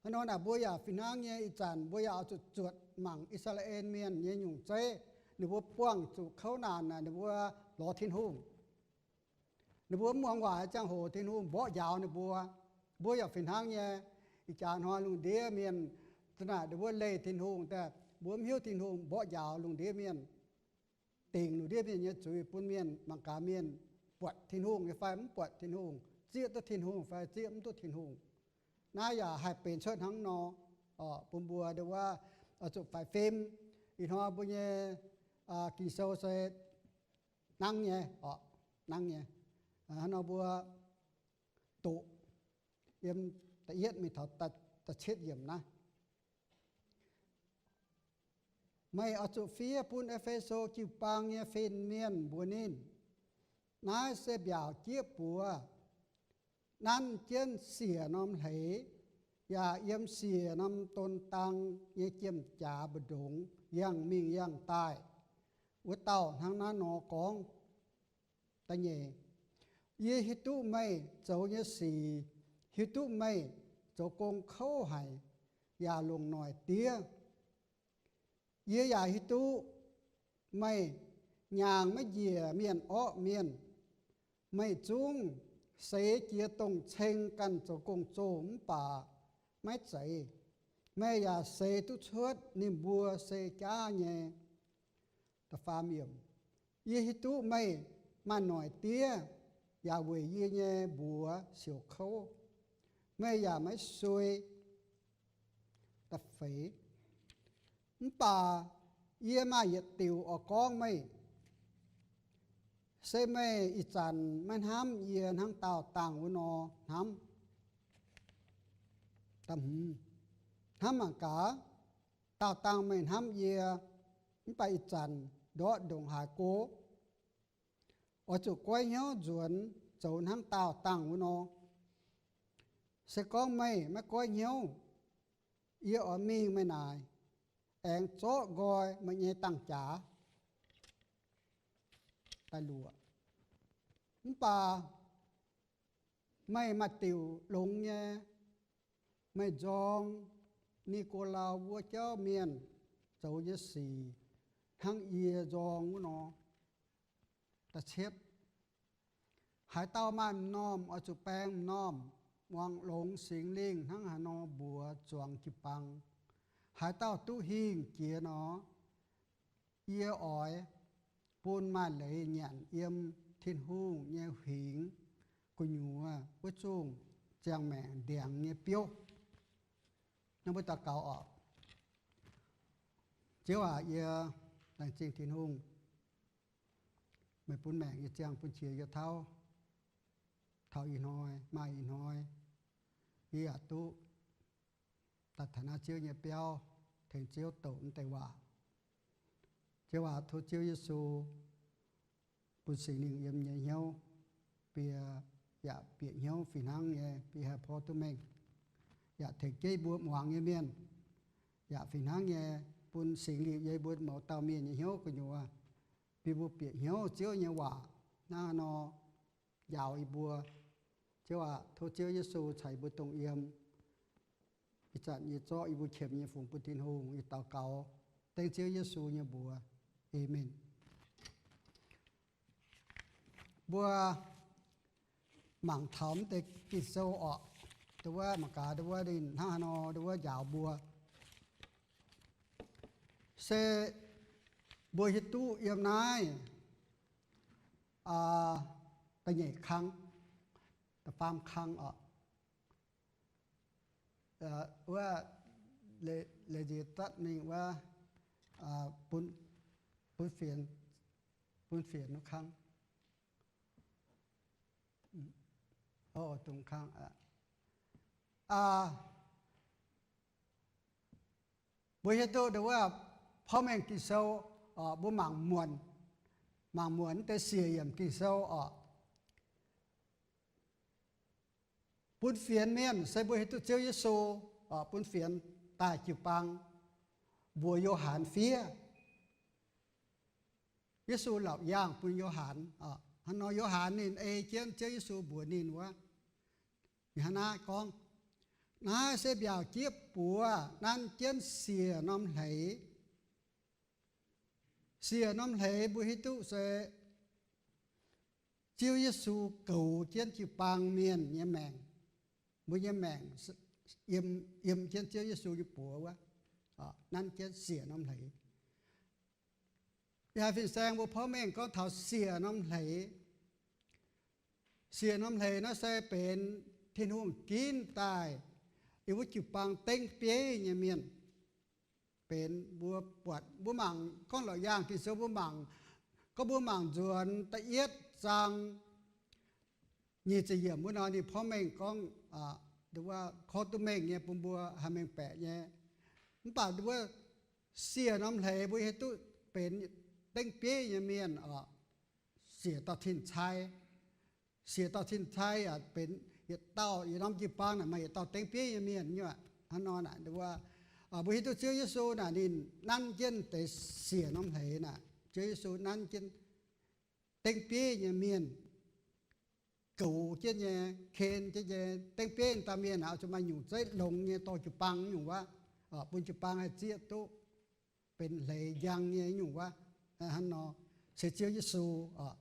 Hnangv nor naaic mbuo yaac fih hnangv nyei, ih zanc mbuo yaac oix zuqc zuotc mangc I^saa^laa^en Mienh nyei nyungc zeiv. Ninh mbuo buangh zuqc kouv naanc naaic, ninh mbuo lorz Tin-Hungh. Ninh mbuo mv muangx waac ziangh hoc Tin-Hungh mborqv njaaux ninh mbuo. Mbuo yaac fih hnangv nyei. Ih jaax hnoi lungh ndiev mienh za'naaic ninh mbuo leih Tin-Hungh daaih, mbuo mv hiuv Tin-Hungh mborqv njaaux lungh ndiev mienh, dingc lungh ndiev mienh nyei zuiz, bun mienh mangc gaax mienh buatc Tin-Hungh nyei fai mv buatc Tin-Hungh, zieqv duqv Tin-Hungh fai zieqv mv duqv Tin-Hungh. Naaiv yaac haih benx cuotv hnangv nor, bun mbuo nduov, zuqc faix fim. Ih hnoi mbuo nyei Ging-Sou se nangv nyei, nangv nyei. Hnangv nor mbuo doqc yiem da'yietv mingh taux da'cietv yiemc naaiv. Meih oix zuqc fiev bun E^fe^so jiu-baang nyei fin-mienh mbuox ninh, naaiv se mbiaauc jieqv buoz, nanv jienv siec norm hleix, yaac yiem siec norm don dang nyei jiem-jaax mbu'ndongx yangh mingh yangh daaih. Wuov dauh hnangv naaiv nor gorngv. Da'nyeic, yie hiuv duqv meih zoux nyei sic, hiuv duqv meih zoux gong kouv haic, yaac longc noic diev. Yie yaac hiuv duqv meih nyaangc maiv njiec mienh orqv mienh. Meih zungv seix jiex dongh ceng ganh zoux gong-zoh mv baac maiv zeiz. Meih yaac seix duqv cuotv ninh mbuo se jaav nyei. Yie hiuv duqv meih maaih noic diev yaac weic yie nyei mbuox siouc kouv. Meih yaac maiv suei. Da'feix, mv baac yie maaih yietc diuc oix gorngv meih, se meih ih zanc maiv hnamv yie hnangv daauh dangh wuov nor hnamv. Hnamv mangc gaax, daauh dangh meih hnamv yie, mv baac ih zanc ndortv ndongc haaix go, oix zuqc goiv hnyouv nzuonx zoux hnangv daauh dangh wuov nor. Se gorngv meih maiv goiv hnyouv, yie oix mingh meih naaic, aengx zorqv nqoi meih nyei dangh jaax daaih luoqc. Mv baac meih maaih diuc longx nyei. Meih nzorng Ni^go^lau wuov jauv mienh zoux nyei sic hnangv yie nzorng wuov nor. Da'cietv, haaix dauh maaih m'normh oix zuqc baeng m'normh, muangx longx Singx Lingh hnangv haaix nor mbuox zuangx jiu-baang. Haaix dauh duqv hingh jiex nor, yie oix bun maaih leiz nyanc yiem Tin-Hungh nyei huingx gu'nyuoz wuov zungh ziangh maengc ndiangx nyei biouv. Naaiv mbuo daux gaux oc. Ziouv aac, yie laengz zingh Tin-Hungh, meih bun maengc yie ziangh, bun qiex yie tauv. Taux ih hnoi maaih ih hnoi, yie yaac duqv daaih taux naaiv Ziouv nyei biauv, tengx Ziouv doqc naaiv deix waac. Ziouv aac, tov Ziouv Yesu bun Singx Lingh yiem nyei hnyouv, bie yaac bieqc hnyouv fih hnangv nyei, bie haih porv duqv mengh, yaac tengx jienv mbuo muangx nyei mienh, yaac fih hnangv nyei bun Singx Lingh yiem mbuo mouz dauh mienh nyei hnyouv gu'nyuoz, bie mbuo bieqc hnyouv Ziouv nyei waac hnangv haaix nor njaaux yie mbuo. Ziouv aac, tov Ziouv Yesu caux yie mbuo dongh yiem. Ih zanc yie zorqv yie mbuo qiemx nyei fungx bun Tin-Hungh, yie daux gaux dengv Ziouv Yesu nyei mbuox. Aamen. Mbuo mangc taux mv deix Ging-Sou orqc, nduov wuov mangc gaax nduov wuov ninh hnangv haaix nor nduov wuov njaaux mbuo. Se mbuo hiuv duqv yiem naaiv da'nyeic kang, da'faam kang orqc, wuov, leiz-nziex zatv mingh wuov, bun fienx, bun fienx wuov kang, dongh kang. Mbuo hiuv duqv nduov wuov porv mengh Ging-Sou, mbuo mangc muonc, mangc muonc mv deix siec yiemc Ging-Sou orqc, bun fienx mienh se mbuo hiuv duqv Ziouv Yesu bun fienx daaih jiu-baang mbuox Yo^han fiev. Yesu laauc yaangh bun Yo^han. Hnangv nor Yo^han ninh ei jienv Ziouv Yesu mbuox ninh wuov, ninh hnangv naaiv gorngv, naaiv se mbiaauc jieqv buoz nanv jienv siec norm hleix. Siec norm hleix mbuo hiuv duqv se Ziouv Yesu goux jienv jiu-baang mienh nyei maengc. Mbuo nyei maengc yiem jienv Ziouv Yesu nyei buoz wuov, nanv jienv siec norm hleix. Yaac fin-saeng mbuo porv mengh gorngv taux siec norm hleix. Siec norm hleix naaiv se benx Tin-Hungh ginv daaih yiem wuov jiu-baang dengv bieiv nyei mienh. Benx mbuo buatc, mbuo mangc gorngv laauc yaangh Ging-Sou mbuo mangc, gorngv mbuo mangc nzuonx da'yietv zaang nyic ziepc yiemc wuov nor ninh porv mengh gorngv, korv duqv mengh nyei bun mbuo haih mengh baeqc nyei. Mv baac wuov siec norm hleix mbuo hiuv duqv benx dengv bieiv nyei mienh oc. Siec dauh tin-cai, siec dauh tin-cai yaac benx yietc dauh, yietc norm jiu-baang naaic maaih yietc dauh dengv bieiv nyei mienh nyei. Hnangv nor naaic, mbuo hiuv duqv Ziouv Yesu naaic ninh nanv jienv deix siec norm hleix naaic. Ziouv Yesu nanv jienv dengv bieiv nyei mienh, goux jienv nyei, ken jienv nyei, dengv bieiv dauh mienh naaic oix zuqc maaih nyungc zeiv longx nyei dorh jiu-baang nyungc wuov, bun jiu-baang haih zieqv duqv. benx hleix njang nyei nyungc wuov. Hnangv nor, se Ziouv Yesu,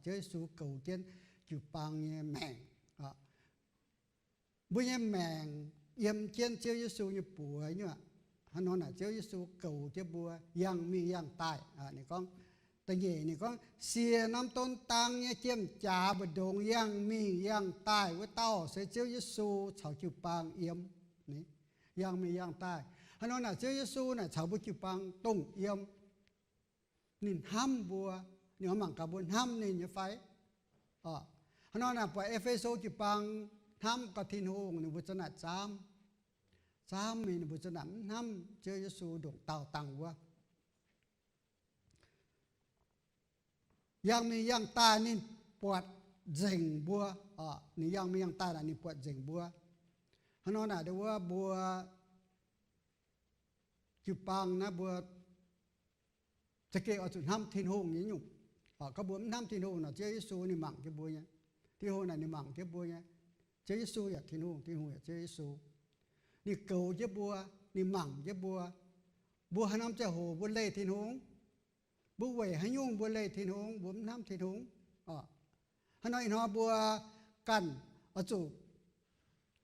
Ziouv Yesu goux jienv jiu-baang nyei maengc. Mbuo nyei maengc yiem jienv Ziouv Yesu nyei buoz nyei aqv. Hnangv nor naaic Ziouv Yesu goux jienv mbuo yangh mingh yangh daaih. Ninh gorngv, da'nyeic ninh gorngv, sie norm donx dang nyei jiem-jaax mbu'ndongx yangh mingh yangh daaih wuov dauh se Ziouv Yesu caux jiu-baang yiem. Yangh mingh yangh daaih. Hnangv nor naaic Ziouv Yesu naaic caux mbuo jiu-baang dongh yiem. Ninh hnamv mbuo. Ninh oix mangc gaax mbuo hnamv ninh nyei fai. Hnangv nor naaic buatc E^fe^so jiu-baang hnamv gaax Tin-Hungh, ninh mbuo za'gengh naaic zaamv. Zaamv mingh ninh mbuo za'gengh naaic mv hnamv Ziouv Yesu ndongc daauh dangh wuov. Yangh mingh yangh daaih ninh buatc nzengc mbuo. Ninh yangh mingh yangh daaih naaic ninh buatc nzengc mbuo. Hnangv nor naaic ndau wuov mbuo jiu-baang naaiv mbuo za'gengh oix zuqc hnamv Tin-Hungh nyei nyungc. Gorngv mbuo mv hnamv Tin-Hungh nor, Ziouv Yesu ninh mangc jienv mbuo nyei. Tin-Hungh naaic ninh mangc jienv mbuo nyei. Ziouv Yesu yaac Tin-Hungh, Tin-Hungh yaac Ziouv Yesu. Ninh goux jienv mbuo, ninh mangc jienv mbuo. Mbuo haaix norm ziangh hoc mbuo leih Tin-Hungh? Mbuo weic haaix nyungc mbuo leih Tin-Hungh, mbuo mv hnamv Tin-Hungh? Hnangv nor ih hnoi mbuo ganh oix zuqc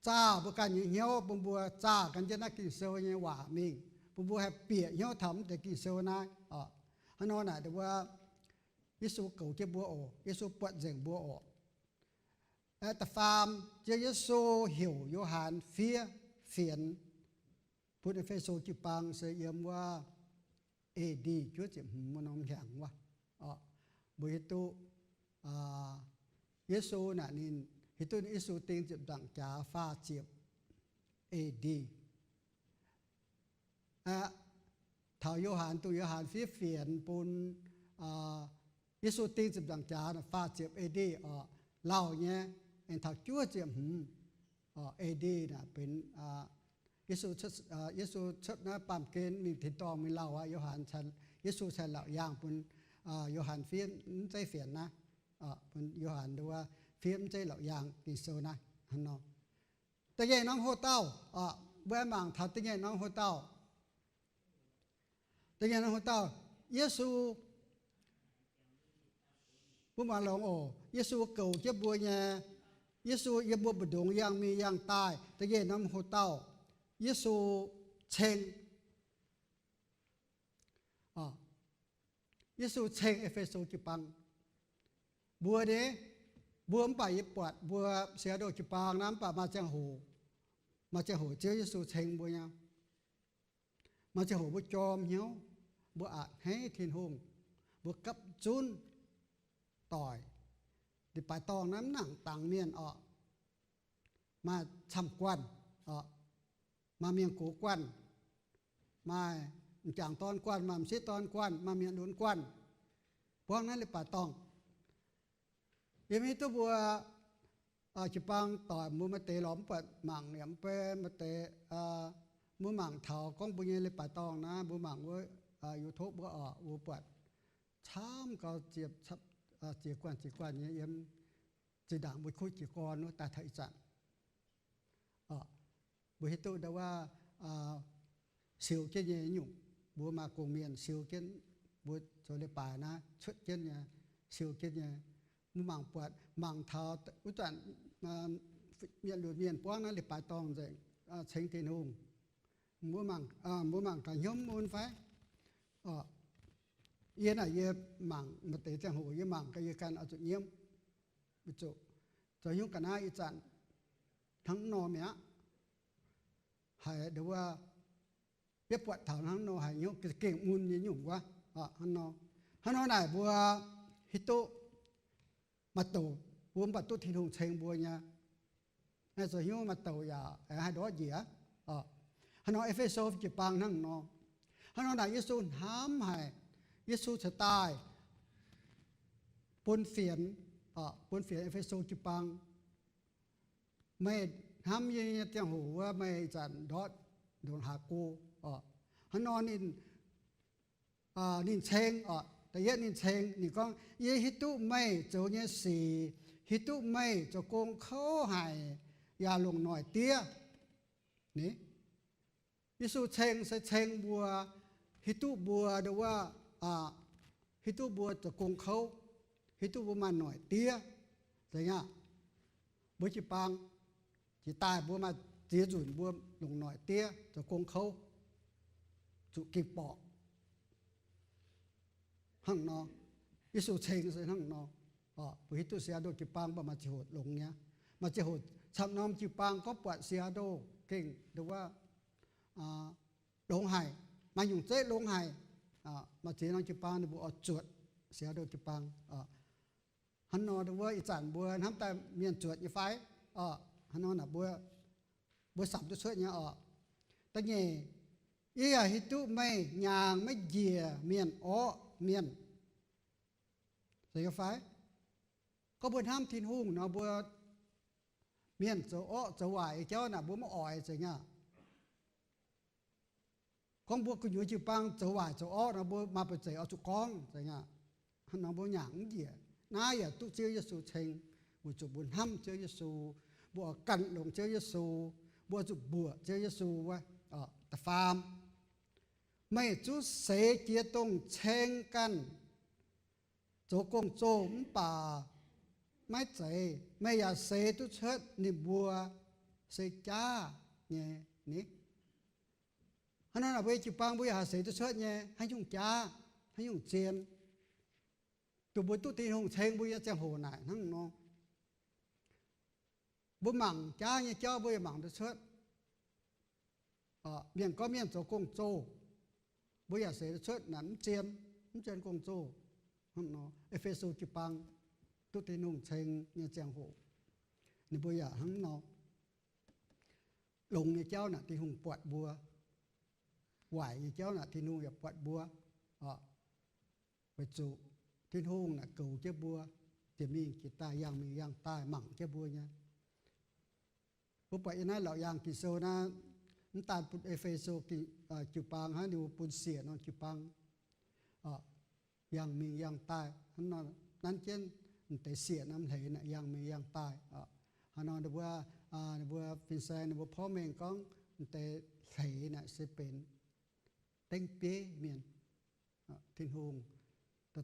zaah mbuo ganh nyei hnyouv bun mbuo zaah gan jienv naaiv Ging-Sou nyei waac mingh, bun mbuo haih bieqc hnyouv taux mv deix Ging-Sou naaiv. Hnangv nor naaic wuov, Yesu goux jienv mbuo oc. Yesu buatc nzengc mbuo oc. Da'faam, Ziouv Yesu heuc Yo^han fiev fienx bun E^fe^so jiu-baang se yiem wuov A D juov ziepc hmz wuov norm hnyangx wuov. Mbuo hiuv duqv Yesu naaic ninh, hiuv duqv Yesu ding ziepc nzaangc jaax faah ziepc A D. Aqv, taux Yo^han, dongh Yo^han fiev fienx bun Yesu ding ziepc nzaangc jaax faah ziepc A D oc, lauh nyei, aengx taux juov ziepc hmz A D naaic benx Yesu cuotv naaiv baamh gen mingh tin-dorngh mingh lauh aqv. Yo^han, Yesu cingx laauc yaangh bun Yo^han fiev mv zeiv fienx naaiv, bun Yo^han wuov fiev mv zeiv laauc yaangh Ging-Sou naaiv hnangv nor. Da'nyeic norm hoc-dauh, mbuo aengx mangc taux da'nyeic norm hoc-dauh. Da'nyeic norm hoc-dauh, Yesu, mbuo mangc longx oc. Yesu goux jienv mbuo nyei. Yesu yiem mbuo mbu'ndongx yangh mingh yangh daaih. Da'nyeic norm hoc-dauh, Yesu ceng Yesu ceng E^fe^so jiu-baang. Mbuo nyei, mbuo mv baac yie buatc mbuo Seattle jiu-baang naaiv mv baac maaih ziangh hoc, maaih ziangh hoc Ziouv Yesu ceng mbuo nyei. Maaih ziangh hoc mbuo jorm hnyouv, mbuo a'hneiv Tin-Hungh, mbuo gapv zunv doic. Leiz-baaix dorngh naaiv mv nangc dangx mienh orqc. Maaih camv-guanh orqc, maaih mienh gox guanh, maaih m'jangc dorn guanh, maaih m'sieqv dorn guanh, maaih mienh lunx guanh, buangv naaiv leiz-baaix dorngh. Yie mv hiuv duqv mbuo jiu-baang doic mbuo maaih deix lorz mv buatc mangc yaac mv bei maaih deix, mbuo mangc taux gorngv mbuo nyei leiz-baaix dorngh naaiv, mbuo mangc wuov YouTube wuov orqc, mbuo buatc camv gau, ziex guanh ziex guanh nyei yiem zinh ndaangc mbuo kuv jiez gorn wuov daaih taux ih zanc. Mbuo hiuv duqv ndau wuov siou jienv nyei nyungc, mbuo maaih gong-mienh siou jienv, mbuo zoux leiz-baaix naaiv cuotv jienv nyei, siou jienv nyei. Mbuo mangc buatc, mangc taux wuov zanc mienh lunx mienh buangv naaiv leiz-baaix dorngh nzengc, ceng Tin-Hungh. Mbuo mangc gaax hnyouv mun fai? Yie naaic yie mangc maaih deix ziangh hoc yie mangc gaax yie ganh oix zuqc nyiemv, zuqc zoux hnyouv ga'naaiv ih zanc hnangv nor mi'aqv. Haiz ndau wuov, yie buatc taux hnangv nor haiz hnyouv za'gengh mun nyei nyungc wuov. Hnangv nor, hnangv nor naaic mbuo hiuv duqv maaih douc mbuo mv baac duqv Tin-Hungh ceng mbuo nyei. Zoux hnyouv maaih douc yaac haih ndortv njiec. Hnangv nor E^fe^so jiu-baang hnangv nor. Hnangv nor naaic Yesu hnamv haic, Yesu cingx daaih bun fienx, bun fienx E^fe^so jiu-baang. Meih hnamv yie nyei ziangh hoc wuov, meih ih zanc ndortv ndongc haaix go? Hnangv nor ninh, ninh ceng oc. Da'yietv ninh ceng, ninh gorngv, yie hiuv duqv meih zoux nyei sic, hiuv duqv meih zoux gong kouv haic yaac longc noic diev. Ni, Yesu ceng se ceng mbuo hiuv duqv mbuo ndo wuov, hiuv duqv mbuo zoux gong kouv, hiuv duqv mbuo maaih noic diev, zeiz nyei. Mbuo jiu-baang, jiex daaih mbuo maaih ziex nzunc mbuo longc noic diev zoux gong kouv, zuqc ging-borqc. Hnangv nor, Yesu ceng se hnangv nor. Mbuo hiuv duqv Seattle jiu-baang mv baac maaih ziangh hoc longx nyei. Maaih ziangh hoc camv norm jiu-baang gorngv buatc Seattle gengh ndo wuov longx haic, maaih nyungc zeiv longx haic. Maaih ziex norm jiu-baang ninh mbuo oix zuotc Seattle jiu-baang. Hnangv nor ndo wuov ih zanc mbuo hnamv daaih mienh zuotc nyei fai? Hnangv nor naaic mbuo, mbuo samx duqv cuotv nyei oc. Da'nyeic, yie yaac hiuv duqv meih nyaangc maiv njiec mienh orqv mienh, zeiz nyei fai? Gorngv mbuo hnamv Tin-Hungh nor, mbuo mienh zoux orqv zoux waaic nyei jauv naaic mbuo maiv oix, zeiz nyei. Gorngv mbuo gu'nyuoz jiu-baang zoux waaic zoux orqv nor, mbuo maaih buoz-zeix oix zuqc gorngv, zeiz nyei. Hnangv nor mbuo nyaangc mv njiec. Naaiv yaac duqv Ziouv Yesu ceng, weic zuqc mbuo hnamv Ziouv Yesu, mbuo oix gan longx Ziouv Yesu, mbuo oix zuqc mbuoqc Ziouv Yesu wuov. Da'faam, meih zungv seix jiex dongh ceng ganh zoux gong-zoh mv baac maiv zeiz, meih yaac seix duqv cuotv ninh mbuo se jaav nyei ni. Hnangv nor naaic mbuo nyei jiu-baang mbuo yaac haih seix duqv cuotv nyei, haaix nyungc jaav, haaix nyungc zien. Dongh mbuo duqv Tin-Hungh ceng mbuo nyei ziangh hoc naaic hnangv nor, mbuo mangc jaav nyei jauv mbuo yaac mangc duqv cuotv. Mienh gorngv mienh zoux gong-zoh, mbuo yaac seix duqv cuotv naaic mv zien, mv zien gong-zoh. E^fe^so jiu-baang duqv Tin-Hungh ceng nyei ziangh hoc, ninh mbuo yaac hnangv nor. Longx nyei jauv naaic Tin-Hungh buatc mbuo, waaic nyei jauv naaic Tin-Hungh yaac buatc mbuo. Weic zuqc Tin-Hungh naaic goux jienv mbuo, jiex mingh jiex daaih, yangh mingh yangh daaih mangc jienv mbuo nyei. Mbuo buatc yiem naaiv Laauc Yaangh Ging-Sou naaiv, mv daan bun E^fe^so jiu-baang hnangv, ninh mbuo bun siec norm jiu-baang yangh mingh yangh daaih hnangv nor, nanv jienv m'deix siec norm hleix naaic yangh mingh yangh daaih. Hnangv nor ninh mbuo, ninh mbuo fin-saeng ninh mbuo porv mengh gorngv m'deix hleix naaic se benx dengv bieiv mienh. Tin-Hungh,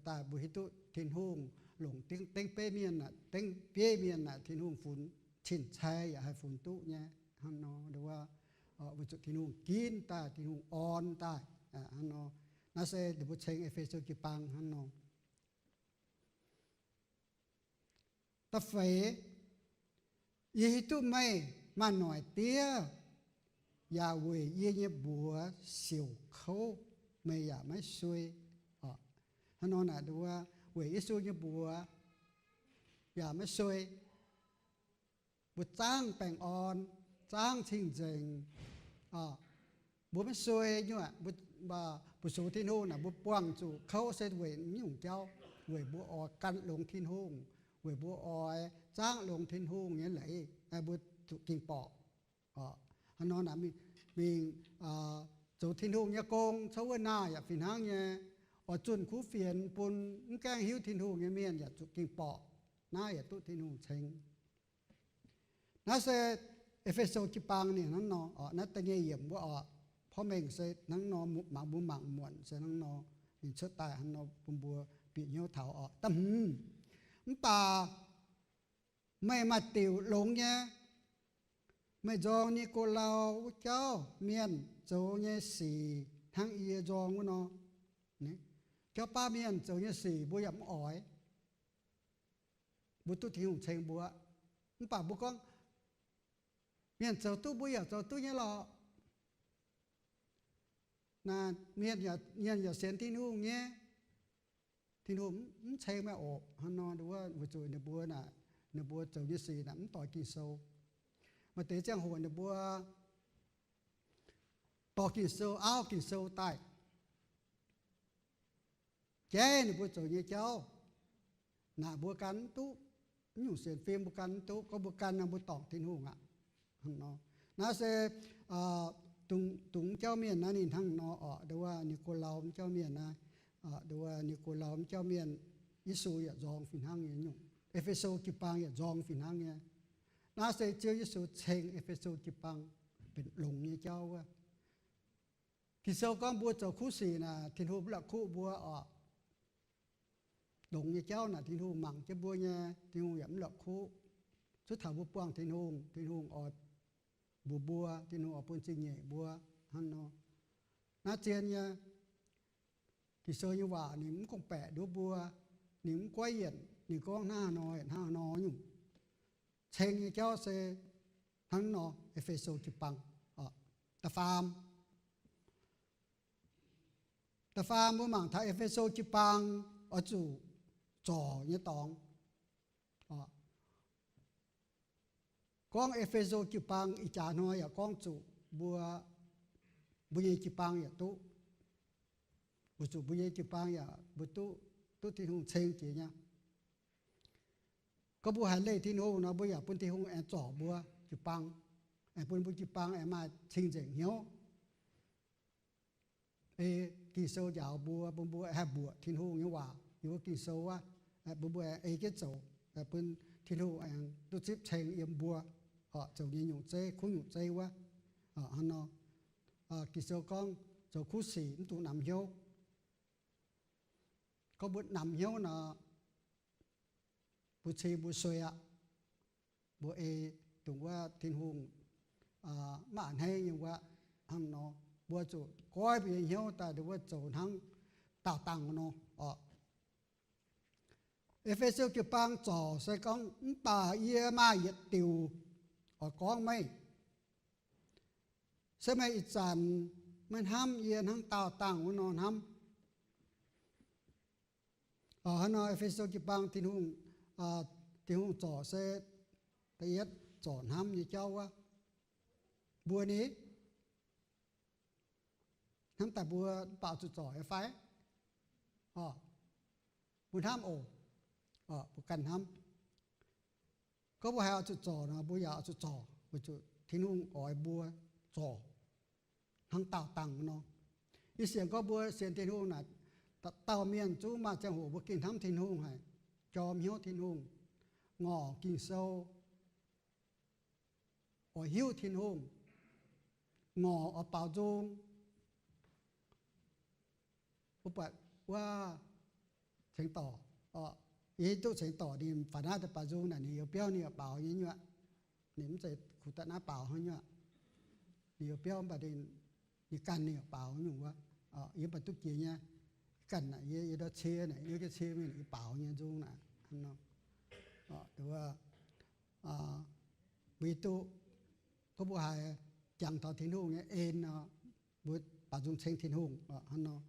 daaih mbuo hiuv duqv Tin-Hungh longc dengv bieiv mienh naaic, dengv bieiv mienh naaic Tin-Hungh funx cing-cai yaac haih funx duqv nyei. Hnangv nor, weic zuqc Tin-Hungh ginv daaih, Tin-Hungh orn daaih. Hnangv nor, naaiv se ninh mbuo ceng E^fe^so jiu-baang hnangv nor. Da'feix, yie hiuv duqv meih maaih noic diev, yaac weic yie nyei mbuox siouc kouv, meih yaac maiv suei. Hnangv nor naaic, weic Yesu nyei mbuox yaac maiv suei. Mbuo zaangv baengh orn, zaangv cing-nzengc, mbuo maiv suei nyuoqc. Mbuo sux Tin-Hungh naaic, mbuo buangh zuqc kouv se weic nyungc jauv, weic mbuo oix gan longx Tin-Hungh, weic mbuo oix zaangv longx Tin-Hungh nyei leiz, mbuo zuqc ging-borqc. Hnangv nor naaic, mingh zoux Tin-Hungh nyei gong, cuotv wuov naah yaac fih hnangv nyei. Oix zunh kuv fienx bun mv gaengh hiuv Tin-Hungh nyei mienh yaac zuqc ging-borqc. Naaiv yaac duqv Tin-Hungh ceng. Naaiv se E^fe^so jiu-baang ninh hnangv nor oc. Naaiv da'nyeic yiemc wuov oc, porv mengh se hnangv nor, mangc mbuo mangc muonc se hnangv nor, ninh cuotv daaih hnangv nor bun mbuo bieqc hnyouv taux oc. Da'hmz, mv baac meih maaih diuc longx nyei. Meih nzorng Ni^ko^lau wuov jauv mienh zoux nyei sic hnangv yie nzorng wuov nor. Jauv baav mienh zoux nyei sic mbuo yaac mv oix. Mbuo duqv Tin-Hungh ceng mbuo, mv baac mbuo gorngv, mienh zoux duqv mbuo yaac zoux duqv nyei lorqc. Naaiv mienh, mienh yaac sienx Tin-Hungh nyei. Tin-Hungh mv ceng meih oc. Hnangv nor, weic zuqc ninh mbuo naaic, ninh mbuo zoux nyei sic naaic mv doix Ging-Sou. Maaih deix ziangh hoc ninh mbuo dorh Ging-Sou, auv Ging-Sou daaih jaiv ninh mbuo zoux nyei jauv. Naaic mbuo gan mv duqv, mv nyungc sienx fim mbuo gan mv duqv. Gorngv mbuo gan nor mbuo dorngc Tin-Hungh aqv. Naaiv se dungx, dungx jauv mienh naaiv ninh hnangv nor oc. Ndo wuov Ni^ko^lau mv jauv mienh naaiv, ndo wuov Ni^ko^lau mv jauv mienh, Yesu yaac nzorng fih hnangv nyei nyungc. E^fe^so jiu-baang yaac nzorng fih hnangv nyei. Naaiv se Ziouv Yesu ceng E^fe^so jiu-baang benx longx nyei jauv wuov. Ging-Sou gorngv mbuo zoux kuv sic naaic, Tin-Hungh mv la'kuqv mbuo oc. Longx nyei jauv naaic Tin-Hungh mangc jienv mbuo nyei, Tin-Hungh yaac mv la'kuqv. Zuov taux mbuo buangh Tin-Hungh, Tin-Hungh oix mbuox mbuo, Tin-Hungh oix bun zingh nyeic mbuo hnangv nor. Naaiv zien nyei Ging-Sou nyei waac ninh mv gorngv-baeqc nduov mbuo, ninh mv goiv yienc, ninh gorngv hnangv haaix nor, hnangv haaix nor nyungc. Ceng nyei jauv se hnangv nor, E^fe^so jiu-baang. Da'faam, da'faam mbuo mangc taux E^fe^so jiu-baang oix zuqc zorc nyei dorngx. Gorngv E^fe^so jiu-baang ih jaax hnoi yaac gorngv zuqc mbuo, mbuo nyei jiu-baang yaac duqv, weic zuqc mbuo nyei jiu-baang yaac mbuo duqv, duqv Tin-Hungh ceng jiex nyei. Gorngv mbuo haih leih Tin-Hungh nor, mbuo yaac bun Tin-Hungh aengx zorc mbuo jiu-baang, aengx bun mbuo jiu-baang aengx maaih cing-nzengc hnyouv. Ei Ging-Sou njaaux mbuo, bun mbuo haih mbuoqc Tin-Hungh nyei waac yiem wuov Ging-Sou wuov, bun mbuo aengx ei jienv zoux, bun Tin-Hungh aengx duqv zipv ceng yiem mbuo, oc, zoux nyei nyungc zeiv, kuv nyungc zeiv wuov. Hnangv nor, Ging-Sou gorngv zoux kuv sic mv dungx namx hnyouv. Gorngv mbuo namx hnyouv nor, mbuo cing mbuo sueih aqv. Mbuo ei dongh wuov Tin-Hungh maiv a'hneiv nyei wuov. Hnangv nor, mbuo zuqc goiv mbuo nyei hnyouv daaih ndongc wuov zoux hnangv daauh dangh nor, oc. E^fe^so jiu-baang zorc se gorngv, mv baac yie maaih yietc diuc oix gorngv meih. Se meih ih zanc maiv hnamv yie hnangv daauh dangh wuov nor hnamv. Hnangv nor, E^fe^so jiu-baang Tin-Hungh, Tin-Hungh zorc se da'yietv zorc hnamv nyei jauv wuov. Mbuo ni, hnamv daaih mbuo mv baac zuqc zorc nyei fai? Mbuo hnamv oc. Mbuo ganh hnamv. Gorngv mbuo haih oix zuqc zorc nor, mbuo yaac oix zuqc zorc, weic zuqc Tin-Hungh oix mbuo zorc hnangv daauh dangh nor. Yie sienx gorngv mbuo sienx Tin-Hungh naaic, dauh dauh mienh zungv maaih ziangh hoc mbuo gengh hnamv Tin-Hungh haic, jorm hnyouv Tin-Hungh, ngorc Ging-Sou, oix hiuv Tin-Hungh, ngorc oix baaux nzung. Mbuo buatc wuov cengx dorc, yie hiuv duqv cengx dorc ninh faaux naaiv daaih baaux nzung naaic, ninh youz biauv ninh yaac baaux nyei nyuoqc. Ninh mv zeiz kuh daaih naaiv baaux hnangv nyuoqc. Ninh youz biauv mv baac ninh ganh ninh yaac baaux nyungc wuov. Yie mv baac duqv jiex nyei. Ganh naaic yie, yie ndortv cie naaic, yie ndortv cie mingh yie baaux nyei nzung naaic. Mbuo hiuv duqv gorngv mbuo haiz jangx taux Tin-Hungh nyei en nor, mbuo baaux nzung ceng Tin-Hungh hnangv nor.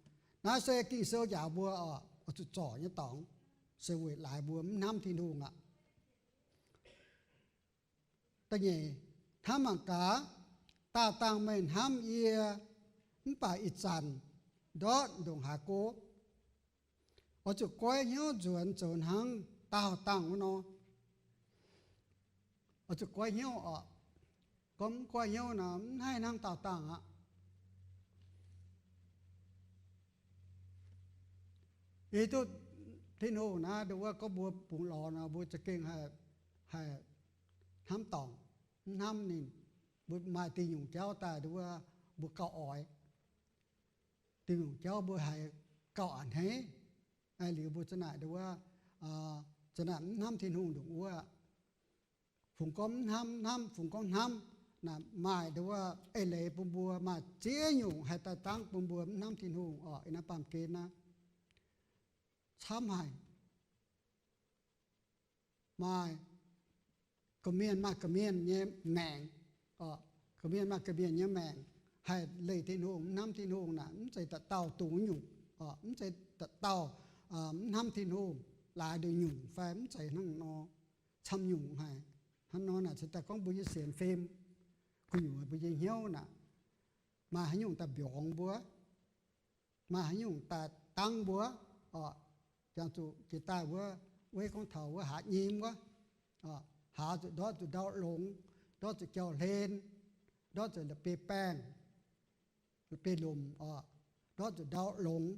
Naaiv se Ging-Sou njaaux mbuo oix zuqc zorc nyei dorngx, se weic laaix mbuo mv hnamv Tin-Hungh aqv. Da'nyeic, hnamv mangc gaax, daauh dangh meih hnamv yie, mv baac ih zanc ndortv ndongc haaix go. Oix zuqc goiv hnyouv nzuonx zoux hnangv daauh dangh wuov nor. Oix zuqc goiv hnyouv oc. Gorngv mv goiv hnyouv nor, mv haih hnangv daauh dangh aqv. Yie hiuv duqv Tin-Hungh naaiv ndongc wuov gorngv mbuo bungx lorz nor, mbuo za'gengh haih hnamv dorngc, mv hnamv ninh. Mbuo maaih diuh nyungc jauv daaih ndongc wuov mbuo gauh oix. Diuh nyungc jauv mbuo haiz gauh a'hneiv. Liuz mbuo za'naaic ndongc wuov, za'naaic mv hnamv Tin-Hungh ndongc wuov. Fungx gorngv mv hnamv, hnamv, fungx gorngv hnamv, naaic maaih ndongc wuov eix leiz bun mbuo maaih ziex nyungc haih daaih dangv bun mbuo mv hnamv Tin-Hungh oc. Ih naaiv baamh gen naaiv camv haic. Maaih gorqv-mienh, maaih gorqv-mienh nyei maengc, gorqv-mienh maaih gorqv-mienh nyei maengc, haih leih Tin-Hungh, mv hnamv Tin-Hungh naaic, mv zeiz dauh dauh dungx nyungc, mv zeiz dauh dauh mv hnamv Tin-Hungh, laaix nduqc nyungc fai mv zeiz hnangv nor, camv nyungc haic. Hnangv nor naaic se daaih gorngv mbuo nyei sienx fim, gu'nyuoz mbuo nyei hnyouv naaic, maaih haaix nyungc daaih mbiorngz mbuo, maaih haaix nyungc daaih dangv mbuo, jangx zuqc jiex daaih wuov, wuov gorngv taux wuov haaz nyim wuov, haaz zuqc ndortv zuqc ndau longx, ndortv zuqc jauv-hlen, ndortv zuqc la'bieiv-baengh, la'bieiv-lomc oc, ndortv zuqc ndau longx.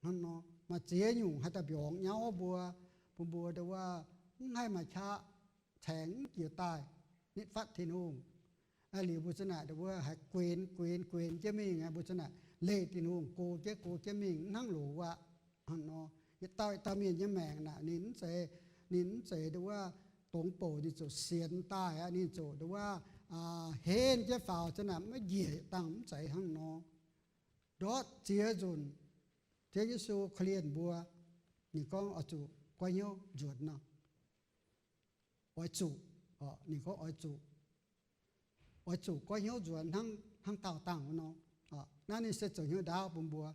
Hnangv nor maaih ziex nyungc haih daaih mbiorngz nyauv mbuo, bun mbuo ndongc wuov mv haih maaih qaqv caengx mv jiex daaih nitv fatv Tin-Hungh. Liuz mbuo za'naaic ndongc wuov haih guenx guenx guenx jienv mingh aqv, mbuo za'naaic leih Tin-Hungh go jienv go jienv mingh, mv hnangv loz aqv. Hnangv nor, yietc dauh yietc dauh mienh nyei maengc naaic ninh mv zeiz, ninh mv zeiz nduov dongz bouc ninh ziouc sienx daaih aqv. Ninh ziouc nduov henv jienv faaux za'naaic maiv njiec dangh, mv zeiz hnangv nor. Ndortv ziex nzunc, Ziouv Yesu korv-lienh mbuo, ninh gorngv oix zuqc goiv hnyouv nzuonx nor. Oix zuqc, ninh gorngv oix zuqc, oix zuqc goiv hnyouv nzuonx hnangv, hnangv daauh dangh wuov nor. Naaiv ninh se zoux hnyouv ndaauv bun mbuo.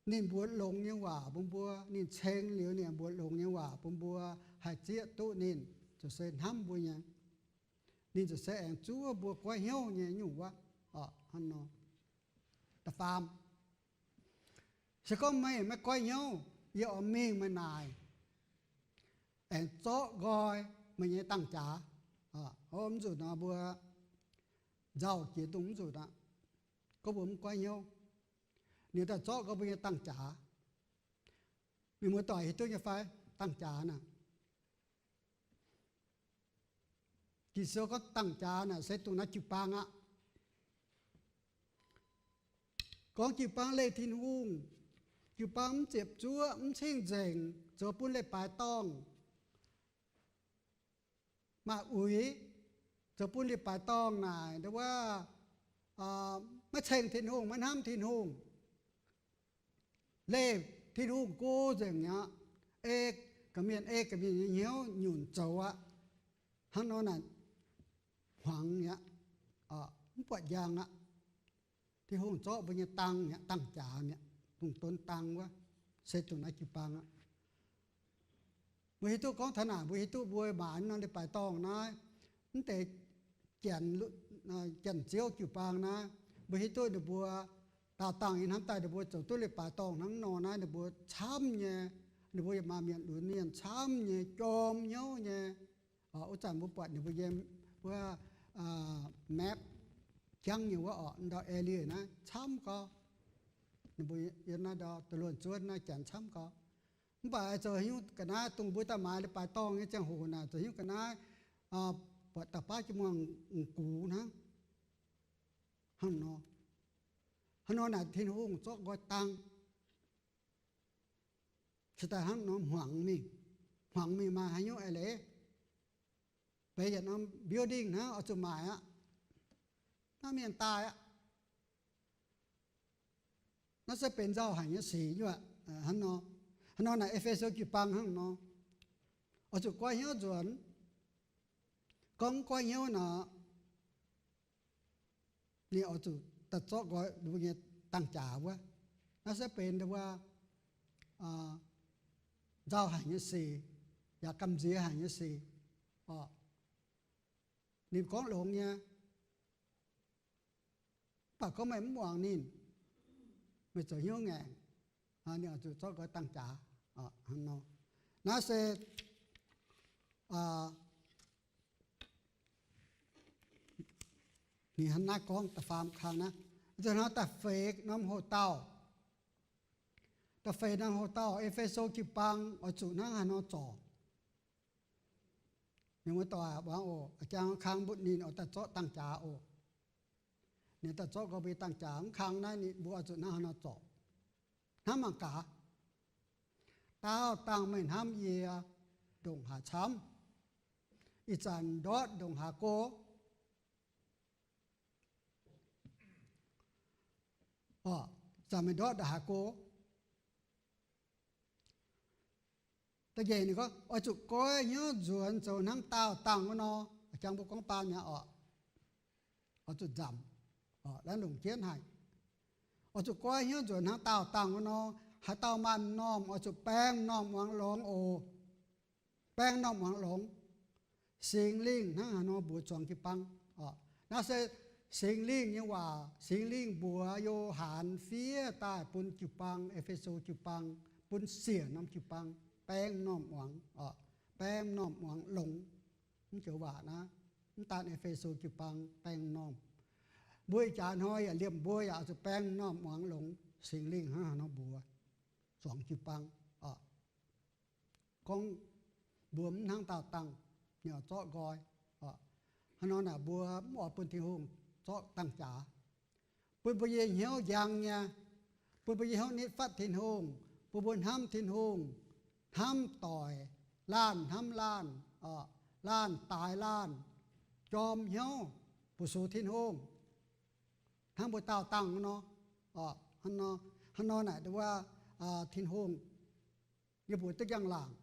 Ninh mbuox longx nyei waac bun mbuo, ninh ceng liuz ninh mbuox longx nyei waac bun mbuo, haih zieqv duqv ninh, ziouc se hnamv mbuo nyei. Ninh ziouc se aengx zuov mbuo goiv hnyouv nyei nyungc wuov. Hnangv nor. Da'faam, se gorngv meih maiv goiv hnyouv, yie oix mingh meih naaic, aengx zorqv nqoi meih nyei dangh jaax. Mv nzunc nor mbuo nzauh jiex dongh mv nzunc aqv. Gorngv mbuo mv goiv hnyouv, ninh daaih zorqv nqoi mbuo nyei dangh jaax. Mienh muoz-doic hiuv duqv nyei fai? Dangh jaax naaic, Ging-Sou gorngv dangh jaax naaic se dongh naaiv jiu-baang aqv. Gorngv jiu-baang leih Tin-Hungh, jiu-baang mv ziepc zuoqv, mv cing-nzengc, zoux bun leiz-baaix dorngh, maaih uix, zoux bun leiz-baaix dorngh naaic nduov maiv ceng Tin-Hungh, maiv hnamv Tin-Hungh, leih Tin-Hungh go nzengc mi'aqv. Ei gorqv-mienh, ei gorqv-mienh nyei hnyouv nyunc zoux aqv. Hnangv nor naaic hmuangx mi'aqv, mv buatc njang aqv. Tin-Hungh zorqv mbuo nyei dangh mi'aqv, dangh jaax mi'aqv, dongh donx dangh wuov, se dongh naaiv jiu-baang aqv. Mbuo hiuv duqv gorngv taux naaic, mbuo hiuv duqv mbuo maaiz norm leiz-baaix dorngh naaiv, mv deix Janx-Ziouv jiu-baang naaiv, mbuo hiuv duqv ninh mbuo daauh dangh nyei hnamv daaih ninh mbuo zoux duqv leiz-baaix dorngh hnangv nor naaiv, ninh mbuo camv nyei, ninh mbuo yaac maaih mienh lunx mienh camv nyei, jorm hnyouv nyei. Wuov zanc mbuo buatc ninh mbuo yiem wuov map jangv nyei wuov orqc, ndau area naaiv camv gorx. Ninh mbuo yiem naaiv ndau da'luonx zuonv naaiv Janx camv gorx. Mv baac zoux haaix nyungc ga'naaiv dongh mbuo daaih maaiz leiz-baaix dorngh nyei ziangh hoc naaic, zoux haaix nyungc ga'naaiv buatc dauh baav jienv muangh gux hnangv. Hnangv nor, hnangv nor naaic Tin-Hungh zorqv nqoi dangh se daaih hnangv nor hmuangx mingh. Hmuangx mingh maaih haaix nyungc eix leiz? Benx yietc norm building hnangv oix zuqc maaic aqv. Naaiv mienh daaih aqv. Naaiv se benx nzauh haic nyei sic nyuoqc. Hnangv nor, hnangv nor naaic E^fe^so jiu-baang hnangv nor, oix zuqc goiv hnyouv nzuonx. Gorngv mv goiv hnyouv nor, ninh oix zuqc daaih zorqv nqoi mbuo nyei dangh jaax wuov. Naaiv se benx wuov nzauh haic nyei sic, yaac gamh nziex haic nyei sic. Ninh gorngv longx nyei. Mv baac gorngv meih mv muangx ninh, meih zoux hnyouv ngaengc, ninh oix zuqc zorqv nqoi dangh jaax. Hnangv nor, naaiv se ninh hnangv naaiv gorngv da'faam kang naaiv. Nzunc hnoi da'feix norm hoc dauh, da'feix norm hoc dauh E^fe^so jiu-baang oix zuqc hnangv haaix nor zorc? Mienh muoz-doic muangx oc. A'jang kang mbuo ninh oix daaih zorqv dangh jaax oc. Ninh daaih zorqv nqoi mbuo nyei dangh jaax. Mv kang naaiv ninh mbuo oix zuqc hnangv haaix nor zorc? Hnamv mangc gaax. Daauh dangh meih hnamv yie ndongc haaix camv? Ih zanc ndortv ndongc haaix go? Orqc, ih zanc meih ndortv ndongc haaix go? Da'nyeic ninh gorngv, oix zuqc goiv hnyouv nzuonx zoux hnangv daauh dangh wuov nor. Jang mbuo gorngv baan mi'aqv orqc. Oix zuqc nzamc, orqc, la'longc jienv haic. Oix zuqc goiv hnyouv nzuonx hnangv daauh dangh wuov nor. Haaix dauh maaih m'normh oix zuqc baeng m'normh muangx longx oc. Baeng m'normh muangx longx. Singx Lingh hnangv haaix nor mbuox zuangx jiu-baang, orqc. Naaiv se Singx Lingh nyei waac. Singx Lingh mbuox Yo^han fiev daaih bun jiu-baang, E^fe^so jiu-baang, bun siec norm jiu-baang baeng m'normh muangx, orqc, baeng m'normh muangx longx. Mv joux waac naaiv, mv daan E^fe^so jiu-baang baeng m'normh. Mbuo ih jaax hnoi yaac liemh mbuo yaac oix zuqc baeng m'normh muangx longx. Singx Lingh hnangv haaix nor mbuox zuangx jiu-baang, orqc, gorngv mbuo mv hnangv daauh dangh, ninh oix zorqv nqoi, orqc. Hnangv nor naaic mbuo mv oix bun Tin-Hungh zorqv dangh jaax. bun mbuo nyei hnyouv njang nyei, bun mbuo nyei hnyouv nitv fatv Tin-Hungh, bun mbuo hnamv Tin-Hungh, hnamv doic, laanh hnamv laanh, laanh daaix laanh, jorm hnyouv, fu-sux Tin-Hungh, hnangv mbuo daauh dangh nor. Hnangv nor naaic nduov wuov, Tin-Hungh, yie mbuox duqv njang-laangc,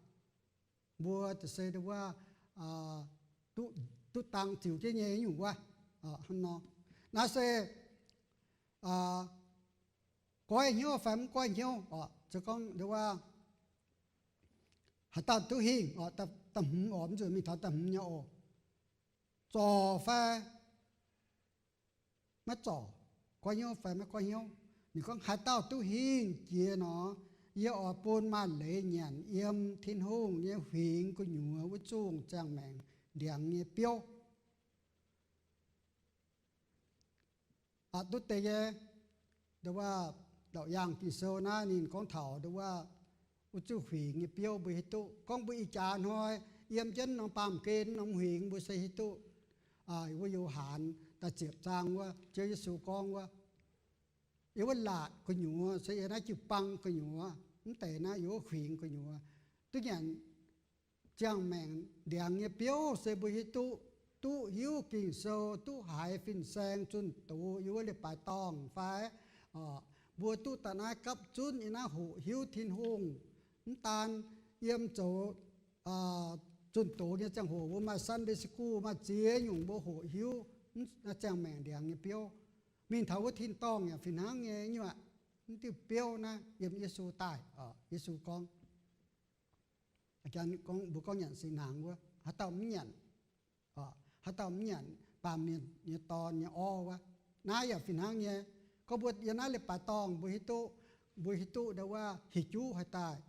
mbuo ziouc se nduov wuov, duqv dang ziux jienv nyei nyungc wuov. Hnangv nor, naaiv se goiv hnyouv fai mv goiv hnyouv oc. Ziouc gorngv nduov wuov, haaix dauh duqv hingh oc, da'hmz oc, mv zuqc mingh taux da'hmz nyei oc. Zorc fai maiv zorc, goiv hnyouv fai maiv goiv hnyouv. Ninh gorngv, haaix dauh duqv hingh jiex nor, yie oix bun maaih leiz nyanc yiem Tin-Hungh nyei huingx gu'nyuoz wuov zungh ziangh maengc ndiangx nyei biouv. Duqv deix nyei, nduov wuov, ndau-yaangh Ging-Sou naaiv ninh gorngv taux nduov wuov, wuov zungh huingx nyei biouv mbuo hiuv duqv gorngv mbuo ih jaax hnoi yiem jienv norm baamh gen norm huingx mbuo se hiuv duqv, wuov Yo^han da'ziepc zaang wuov, Ziouv Yesu gorngv wuov, yiem wuov laatc gu'nyuoz se yiem naaiv jiu-baang gu'nyuoz, mv deix naaiv yiem wuov huingx gu'nyuoz duqv nyanc ziangh maengc ndiangx nyei biouv se mbuo hiuv duqv, duqv hiuv Ging-Sou, duqv haiz fin-saeng zunh doz yiem wuov leiz-baaix dorngh fai, mbuo duqv daaih naaiv gapv zunv yiem naaiv hoqc hiuv Tin-Hungh. Mv daan yiem zoux zunh doz nyei ziangh hoc mbuo maaih Sunday school, maaih ziex nyungc mbuo hoqc hiuv naaiv ziangh maengc ndiangx nyei biouv. Mingh taux wuov tin-dorngh yaac fih hnangv nyei nyuoqc. Mv diuh biouv naaiv yiem Yesu daaih. Yesu gorngv, mbuo gorngv nyanc singx hnaangx wuov, haaix dauh mv nyanc, haaix dauh mv nyanc baamh mienh nyei dorn nyei orv wuov. Naaiv yaac fih hnangv nyei. Gorngv mbuo yiem naaiv leiz-baaix dorngh mbuo hiuv duqv, mbuo hiuv duqv nduov wuov hieh juv haaix daaih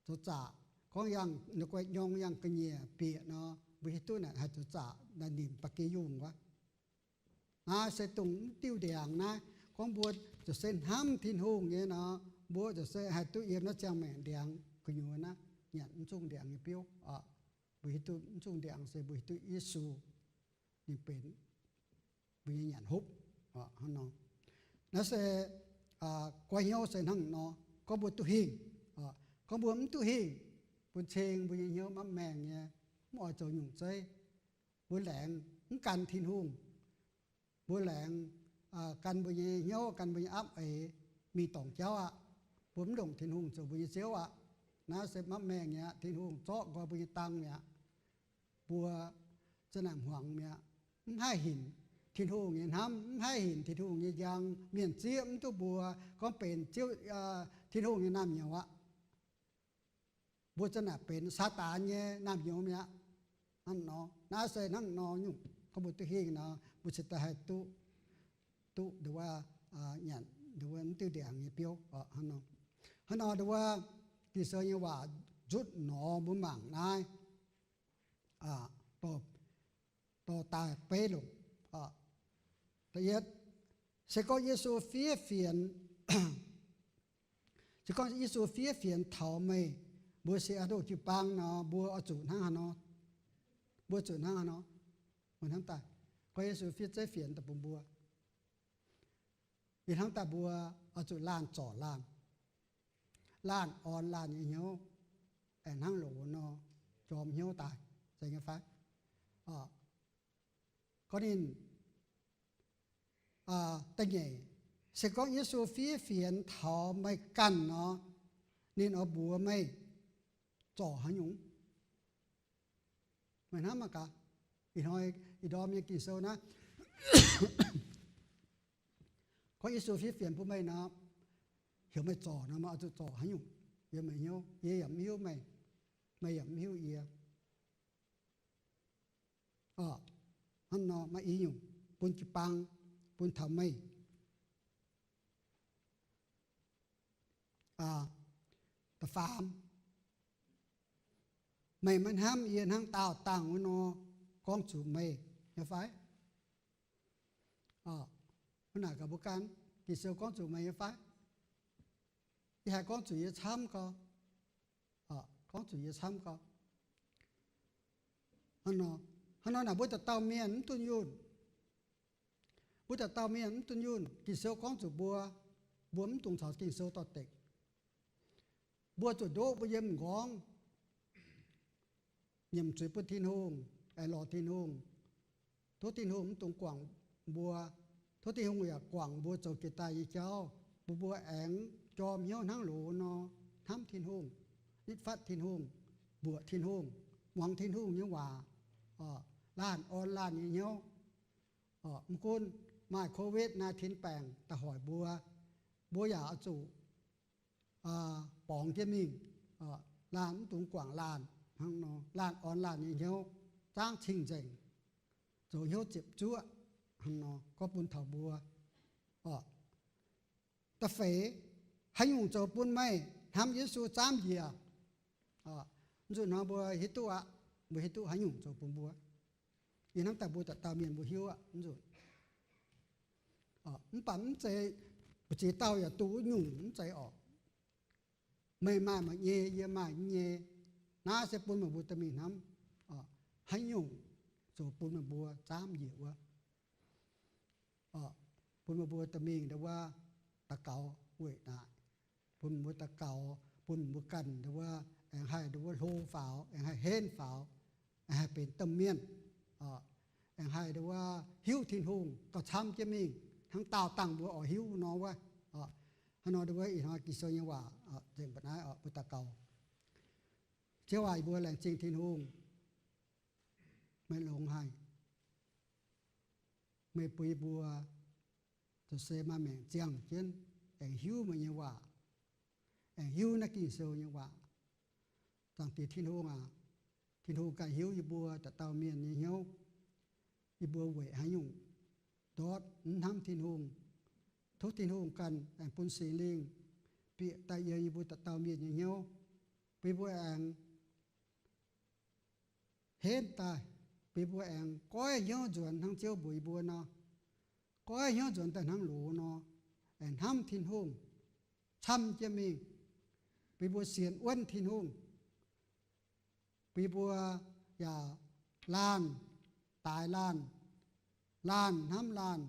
zoux zaqc, gorngv yangh guai nyong yangh ga'nyiec bieqc nor, mbuo hiuv duqv naaic haih zoux zaqc naaic nimc ba'gi yungh wuov. Naaiv se dongh mv diuh ndiangx naaiv. Gorngv mbuo ziouc se hnamv Tin-Hungh nyei nor, mbuo ziouc se haih duqv yiem naaiv ziangh maengc ndiangx gu'nyuoz naaiv nyanc mv zungh ndiangx nyei biouv. Mbuo hiuv duqv mv zungh ndiangx se mbuo hiuv duqv Yesu, ninh benx mbuo nyei nyanc hopv. Hnangv nor, naaiv se goiv hnyouv se hnangv nor. Gorngv mbuo duqv hingh, gorngv mbuo mv duqv hingh, bun cing mbuo nyei hnyouv maiv maengh nyei, mv oix zoux nyungc zeiv. Mbuo laengz mv gan Tin-Hungh. Mbuo laengz gan mbuo nyei hnyouv, gan mbuo nyei apv eix mingh dorngc jauv aqv. Mbuo mv longc Tin-Hungh zoux mbuo nyei Ziouv aqv. Naaiv se maiv maengh nyei aqv. Tin-Hungh zorqv nqoi mbuo nyei dang mi'aqv. Mbuo za'naaic hmuangx mi'aqv. Mv haih hinc Tin-Hungh nyei hnamv, mv haih hinc Tin-Hungh nyei njang. Mienh zieqv mv duqv mbuo gorngv benx Ziouv, Tin-Hungh nyei naamh nyouz aqv. Mbuo za'naaic benx Saadaan nyei naamh nyouz mi'aqv. Hnangv nor, naaiv se hnangv nor nyungc. Gorngv mbuo duqv hingh nor, mbuo cingx daaih haih duqv, duqv nduov wuov, nyanc nduov wuov mv diuh ndiangx nyei biouv. Hnangv nor, hnangv nor nduov wuov Ging-Sou nyei waac nzutv nor mbuo mangc naaiv dorh daaih beiv longc. Da'yietv, se gorngv Yesu fiev fienx, se gorngv Yesu fiev fienx taux meih mbuo sienx aa doh jiu-baang nor, mbuo oix zuqc hnangv haaix nor? Mbuo zuqc hnangv haaix nor? Mbuo hnamv daaih, gorngv Yesu fiev zeiv fienx daaih bun mbuo, yie hnamv daaih mbuo oix zuqc laanh zorc laanh, laanh orn laanh nyei hnyouv, aengx hnangv loz nor jorm hnyouv daaih, zeiz nyei fai? Gorngv ninh da'nyeic, se gorngv Yesu fiev fienx taux meih ganh nor, ninh oix mbuox meih zorc haaix nyungc? Meih hnamv mangc gaax, ih hnoi ih ndorm nyei Ging-Sou naaiv, gorngv Yesu fiev fienx bun meih nor, heuc meih zorc nor, meih oix zuqc zorc haaix nyungc? Yiem meih hnyouv, yie yaac mv hiuv meih, meih yaac mv hiuv yie. Hnangv nor maaih i nyungc bun jiu-baang, bun taux meih. Da'faam, meih maiv hnamv yie hnangv daauh dangh wuov nor gorngv zuqc meih nyei fai? Wuov naaic gaax mbuo ganh, Ging-Sou gorngv zuqc meih nyei fai? Yie haih gorngv zuqc yie camv gau. Gorngv zuqc yie camv gau. Hnangv nor, hnangv nor naaic mbuo dauh dauh mienh mv dunh yunh. Mbuo dauh dauh mienh mv dunh yunh. Ging-Sou gorngv zuqc mbuo, mbuo mv dungx caux Ging-Sou dorh dekc. Mbuo zuqc ndoqv mbuo yiem m'nqorngv, nyiemc zuiz bun Tin-Hungh, aengx lorz Tin-Hungh. Tov Tin-Hungh mv dungx guangc mbuo. Tov Tin-Hungh yaac guangc mbuo zoux jiex daaih nyei jauv, bun mbuo aengx jorm hnyouv hnangv loz nor, hnamv Tin-Hungh, nitv fatv Tin-Hungh, mbuoqc Tin-Hungh, muangx Tin-Hungh nyei waac, laanh orn laanh nyei hnyouv. Mv gunv maaih Covid nineteen baengc daaih hoic mbuo, mbuo yaac oix zuqc borngz jienv mingh, laanh mv dungx guangc laanh hnangv nor, laanh orn laanh nyei hnyouv, zaangv cing-nzengc, zoux hnyouv ziepc zuoqv hnangv nor, gorngv bun taux mbuo. Da'feix, haaix nyungc zoux bun meih hnamv Yesu zaamv njiec? Mv nzunc hnoi mbuo hiuv duqv aqv. Mbuo hiuv duqv haaix nyungc zoux bun mbuo. Yie hnamv daaih mbuo dauh dauh mienh mbuo hiuv aqv. Mv nzunc mv baac mv zeiz mbu'ziex dauh yaac duqv wuov nyungc, mv zeiz orqc. Meih maaih meih nyei, yie maaih yie nyei. Naaiv se bun meih mbuo dorh mingh hnamv, haaix nyungc zoux bun meih mbuo zaamv njiec wuov. Bun meih mbuo dorh mingh ndau wuov daux gaux weic naaic. Bun meih mbuo daux gaux, bun meih mbuo ganh ndau wuov aengx haih ndau wuov hlo faaux, aengx haih henv faaux, aengx haih benx domh mienh, aengx haih ndau wuov hiuv Tin-Hungh gauh camv jienv mingh hnangv daauh dangh mbuo oix hiuv nor wuov. Hnangv nor ndau wuov ih hnoi Ging-Sou nyei waac nzengc mba'naaiv, mbuo daux gaux. Ziouv aac, yie mbuo laengz zingh Tin-Hungh. Meih longx haic. Meih bun yie mbuo zoux se maaih maengc ziangh jienv aengx hiuv meih nyei waac, aengx hiuv naaiv Ging-Sou nyei waac. Zaangc Diex Tin-Hungh aac, Tin-Hungh ganh hiuv yie mbuo dauh dauh mienh nyei hnyouv. Yie mbuo weic haaix nyungc ndortv mv hnamv Tin-Hungh, tov Tin-Hungh ganh aengx bun Singx Lingh bieqc daaih yiem yie mbuo dauh dauh mienh nyei hnyouv, bun yie mbuo aengx henv daaih, bun yie mbuo aengx goiv hnyouv nzuonx hnangv Ziouv mbuox yie mbuo nor, goiv hnyouv nzuonx daaih hnangv loz nor, aengx hnamv Tin-Hungh camv jienv mingh, bun yie mbuo sienx wuonv Tin-Hungh, bun yie mbuo yaac laanh daaix laanh, laanh hnamv laanh,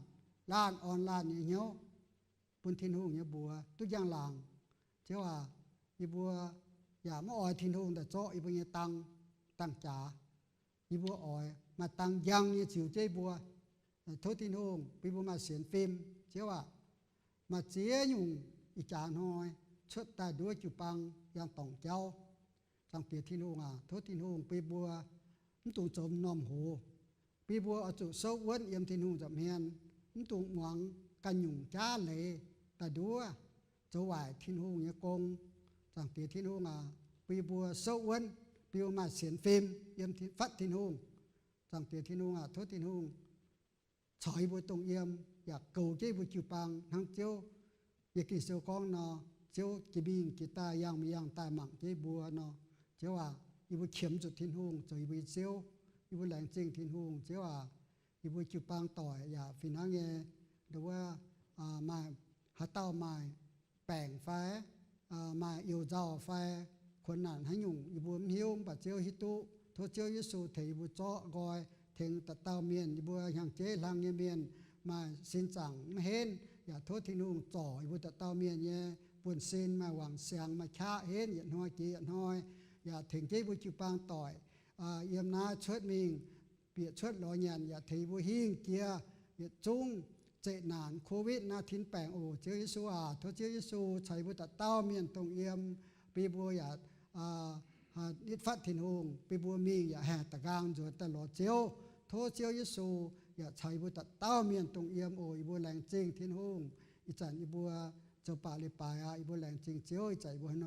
laanh orn laanh nyei hnyouv, bun Tin-Hungh nyei mbuox duqv njang-laangc. Ziouv aac, yie mbuo yaac maiv oix Tin-Hungh daaih zorqv yie mbuo nyei dang, dang-jaax. Yie mbuo oix maaih dang njang nyei ziux jienv yie mbuo. Tov Tin-Hungh bun yie mbuo maaih sienx fim, Ziouv aac. Maaih ziex nyungc ih jaax hnoi cuotv daaih nduov jiu-baang yangh dorngc jauv. Zaangc Diex Tin-Hungh aac, tov Tin-Hungh bun yie mbuo mv dungx zoux m'normh hoz. Bun yie mbuo oix zuqc souv wuonv yiem Tin-Hungh nza'hmien, mv dungx muangx ganh nyungc jaav leiz daaih nduov, zoux waaic Tin-Hungh nyei gong. Zaangc Diex Tin-Hungh aac, bun yie mbuo souv wuonv, bun yie mbuo maaih sienx fim yiem fatv Tin-Hungh. Zaangc Diex Tin-Hungh aac, tov Tin-Hungh caux yie mbuo dongh yiem yaac goux jienv yie mbuo jiu-baang hnangv Ziouv nyei Ging-Sou gorngv nor, Ziouv jiex mingh jiex daaih, yangh mingh yangh daaih mangc jienv yie mbuo nor. Ziouv aac, yie mbuo qiemx zuqc Tin-Hungh zoux yie mbuo nyei Ziouv. Yie mbuo laengz zingh Tin-Hungh, Ziouv aac. Yie mbuo jiu-baang doic yaac fih hnangv nyei, ndau wuov, maaih haaix dauh maaih baengc fai maaih you-nzauh fai kuonx naanc haaix nyungc yie mbuo mv hiuv, mv baac Ziouv hiuv duqv. Tov Ziouv Yesu tengx yie mbuo zorqv nqoi, tengx dauh dauh mienh, yie mbuo hnyangx-jeiv hlang nyei mienh maaih sin zaangc mv henv, yaac tov Tin-Hungh zorc yie mbuo dauh dauh mienh nyei buonv-sin maaih wangc siangx, maaih qaqv henv yietc hnoi jiex yietc hnoi, yaac tengx jienv yie mbuo jiu-baang doic yiem naaiv cuotv mingh, bieqc cuotv lorz nyanc, yaac tengx yie mbuo hingh jiex yietc zungv zeqc naanc Covid nineteen baengc oc. Ziouv Yesu aac, tov Ziouv Yesu caux yie mbuo dauh dauh mienh dongh yiem, bun yie mbuo yaac nitv fatv Tin-Hungh, bun yie mbuo mingh yaac haih da'nqaang nzuonx daaih lorz Ziouv. Tov Ziouv Yesu yaac caux yie mbuo dauh dauh mienh dongh yiem oc. Yie mbuo laengz zingh Tin-Hungh. Ih zanc yie mbuo zoux baac leiz-baaix aqv. Yie mbuo laengz zingh Ziouv. Ih zanc yie mbuo hnangv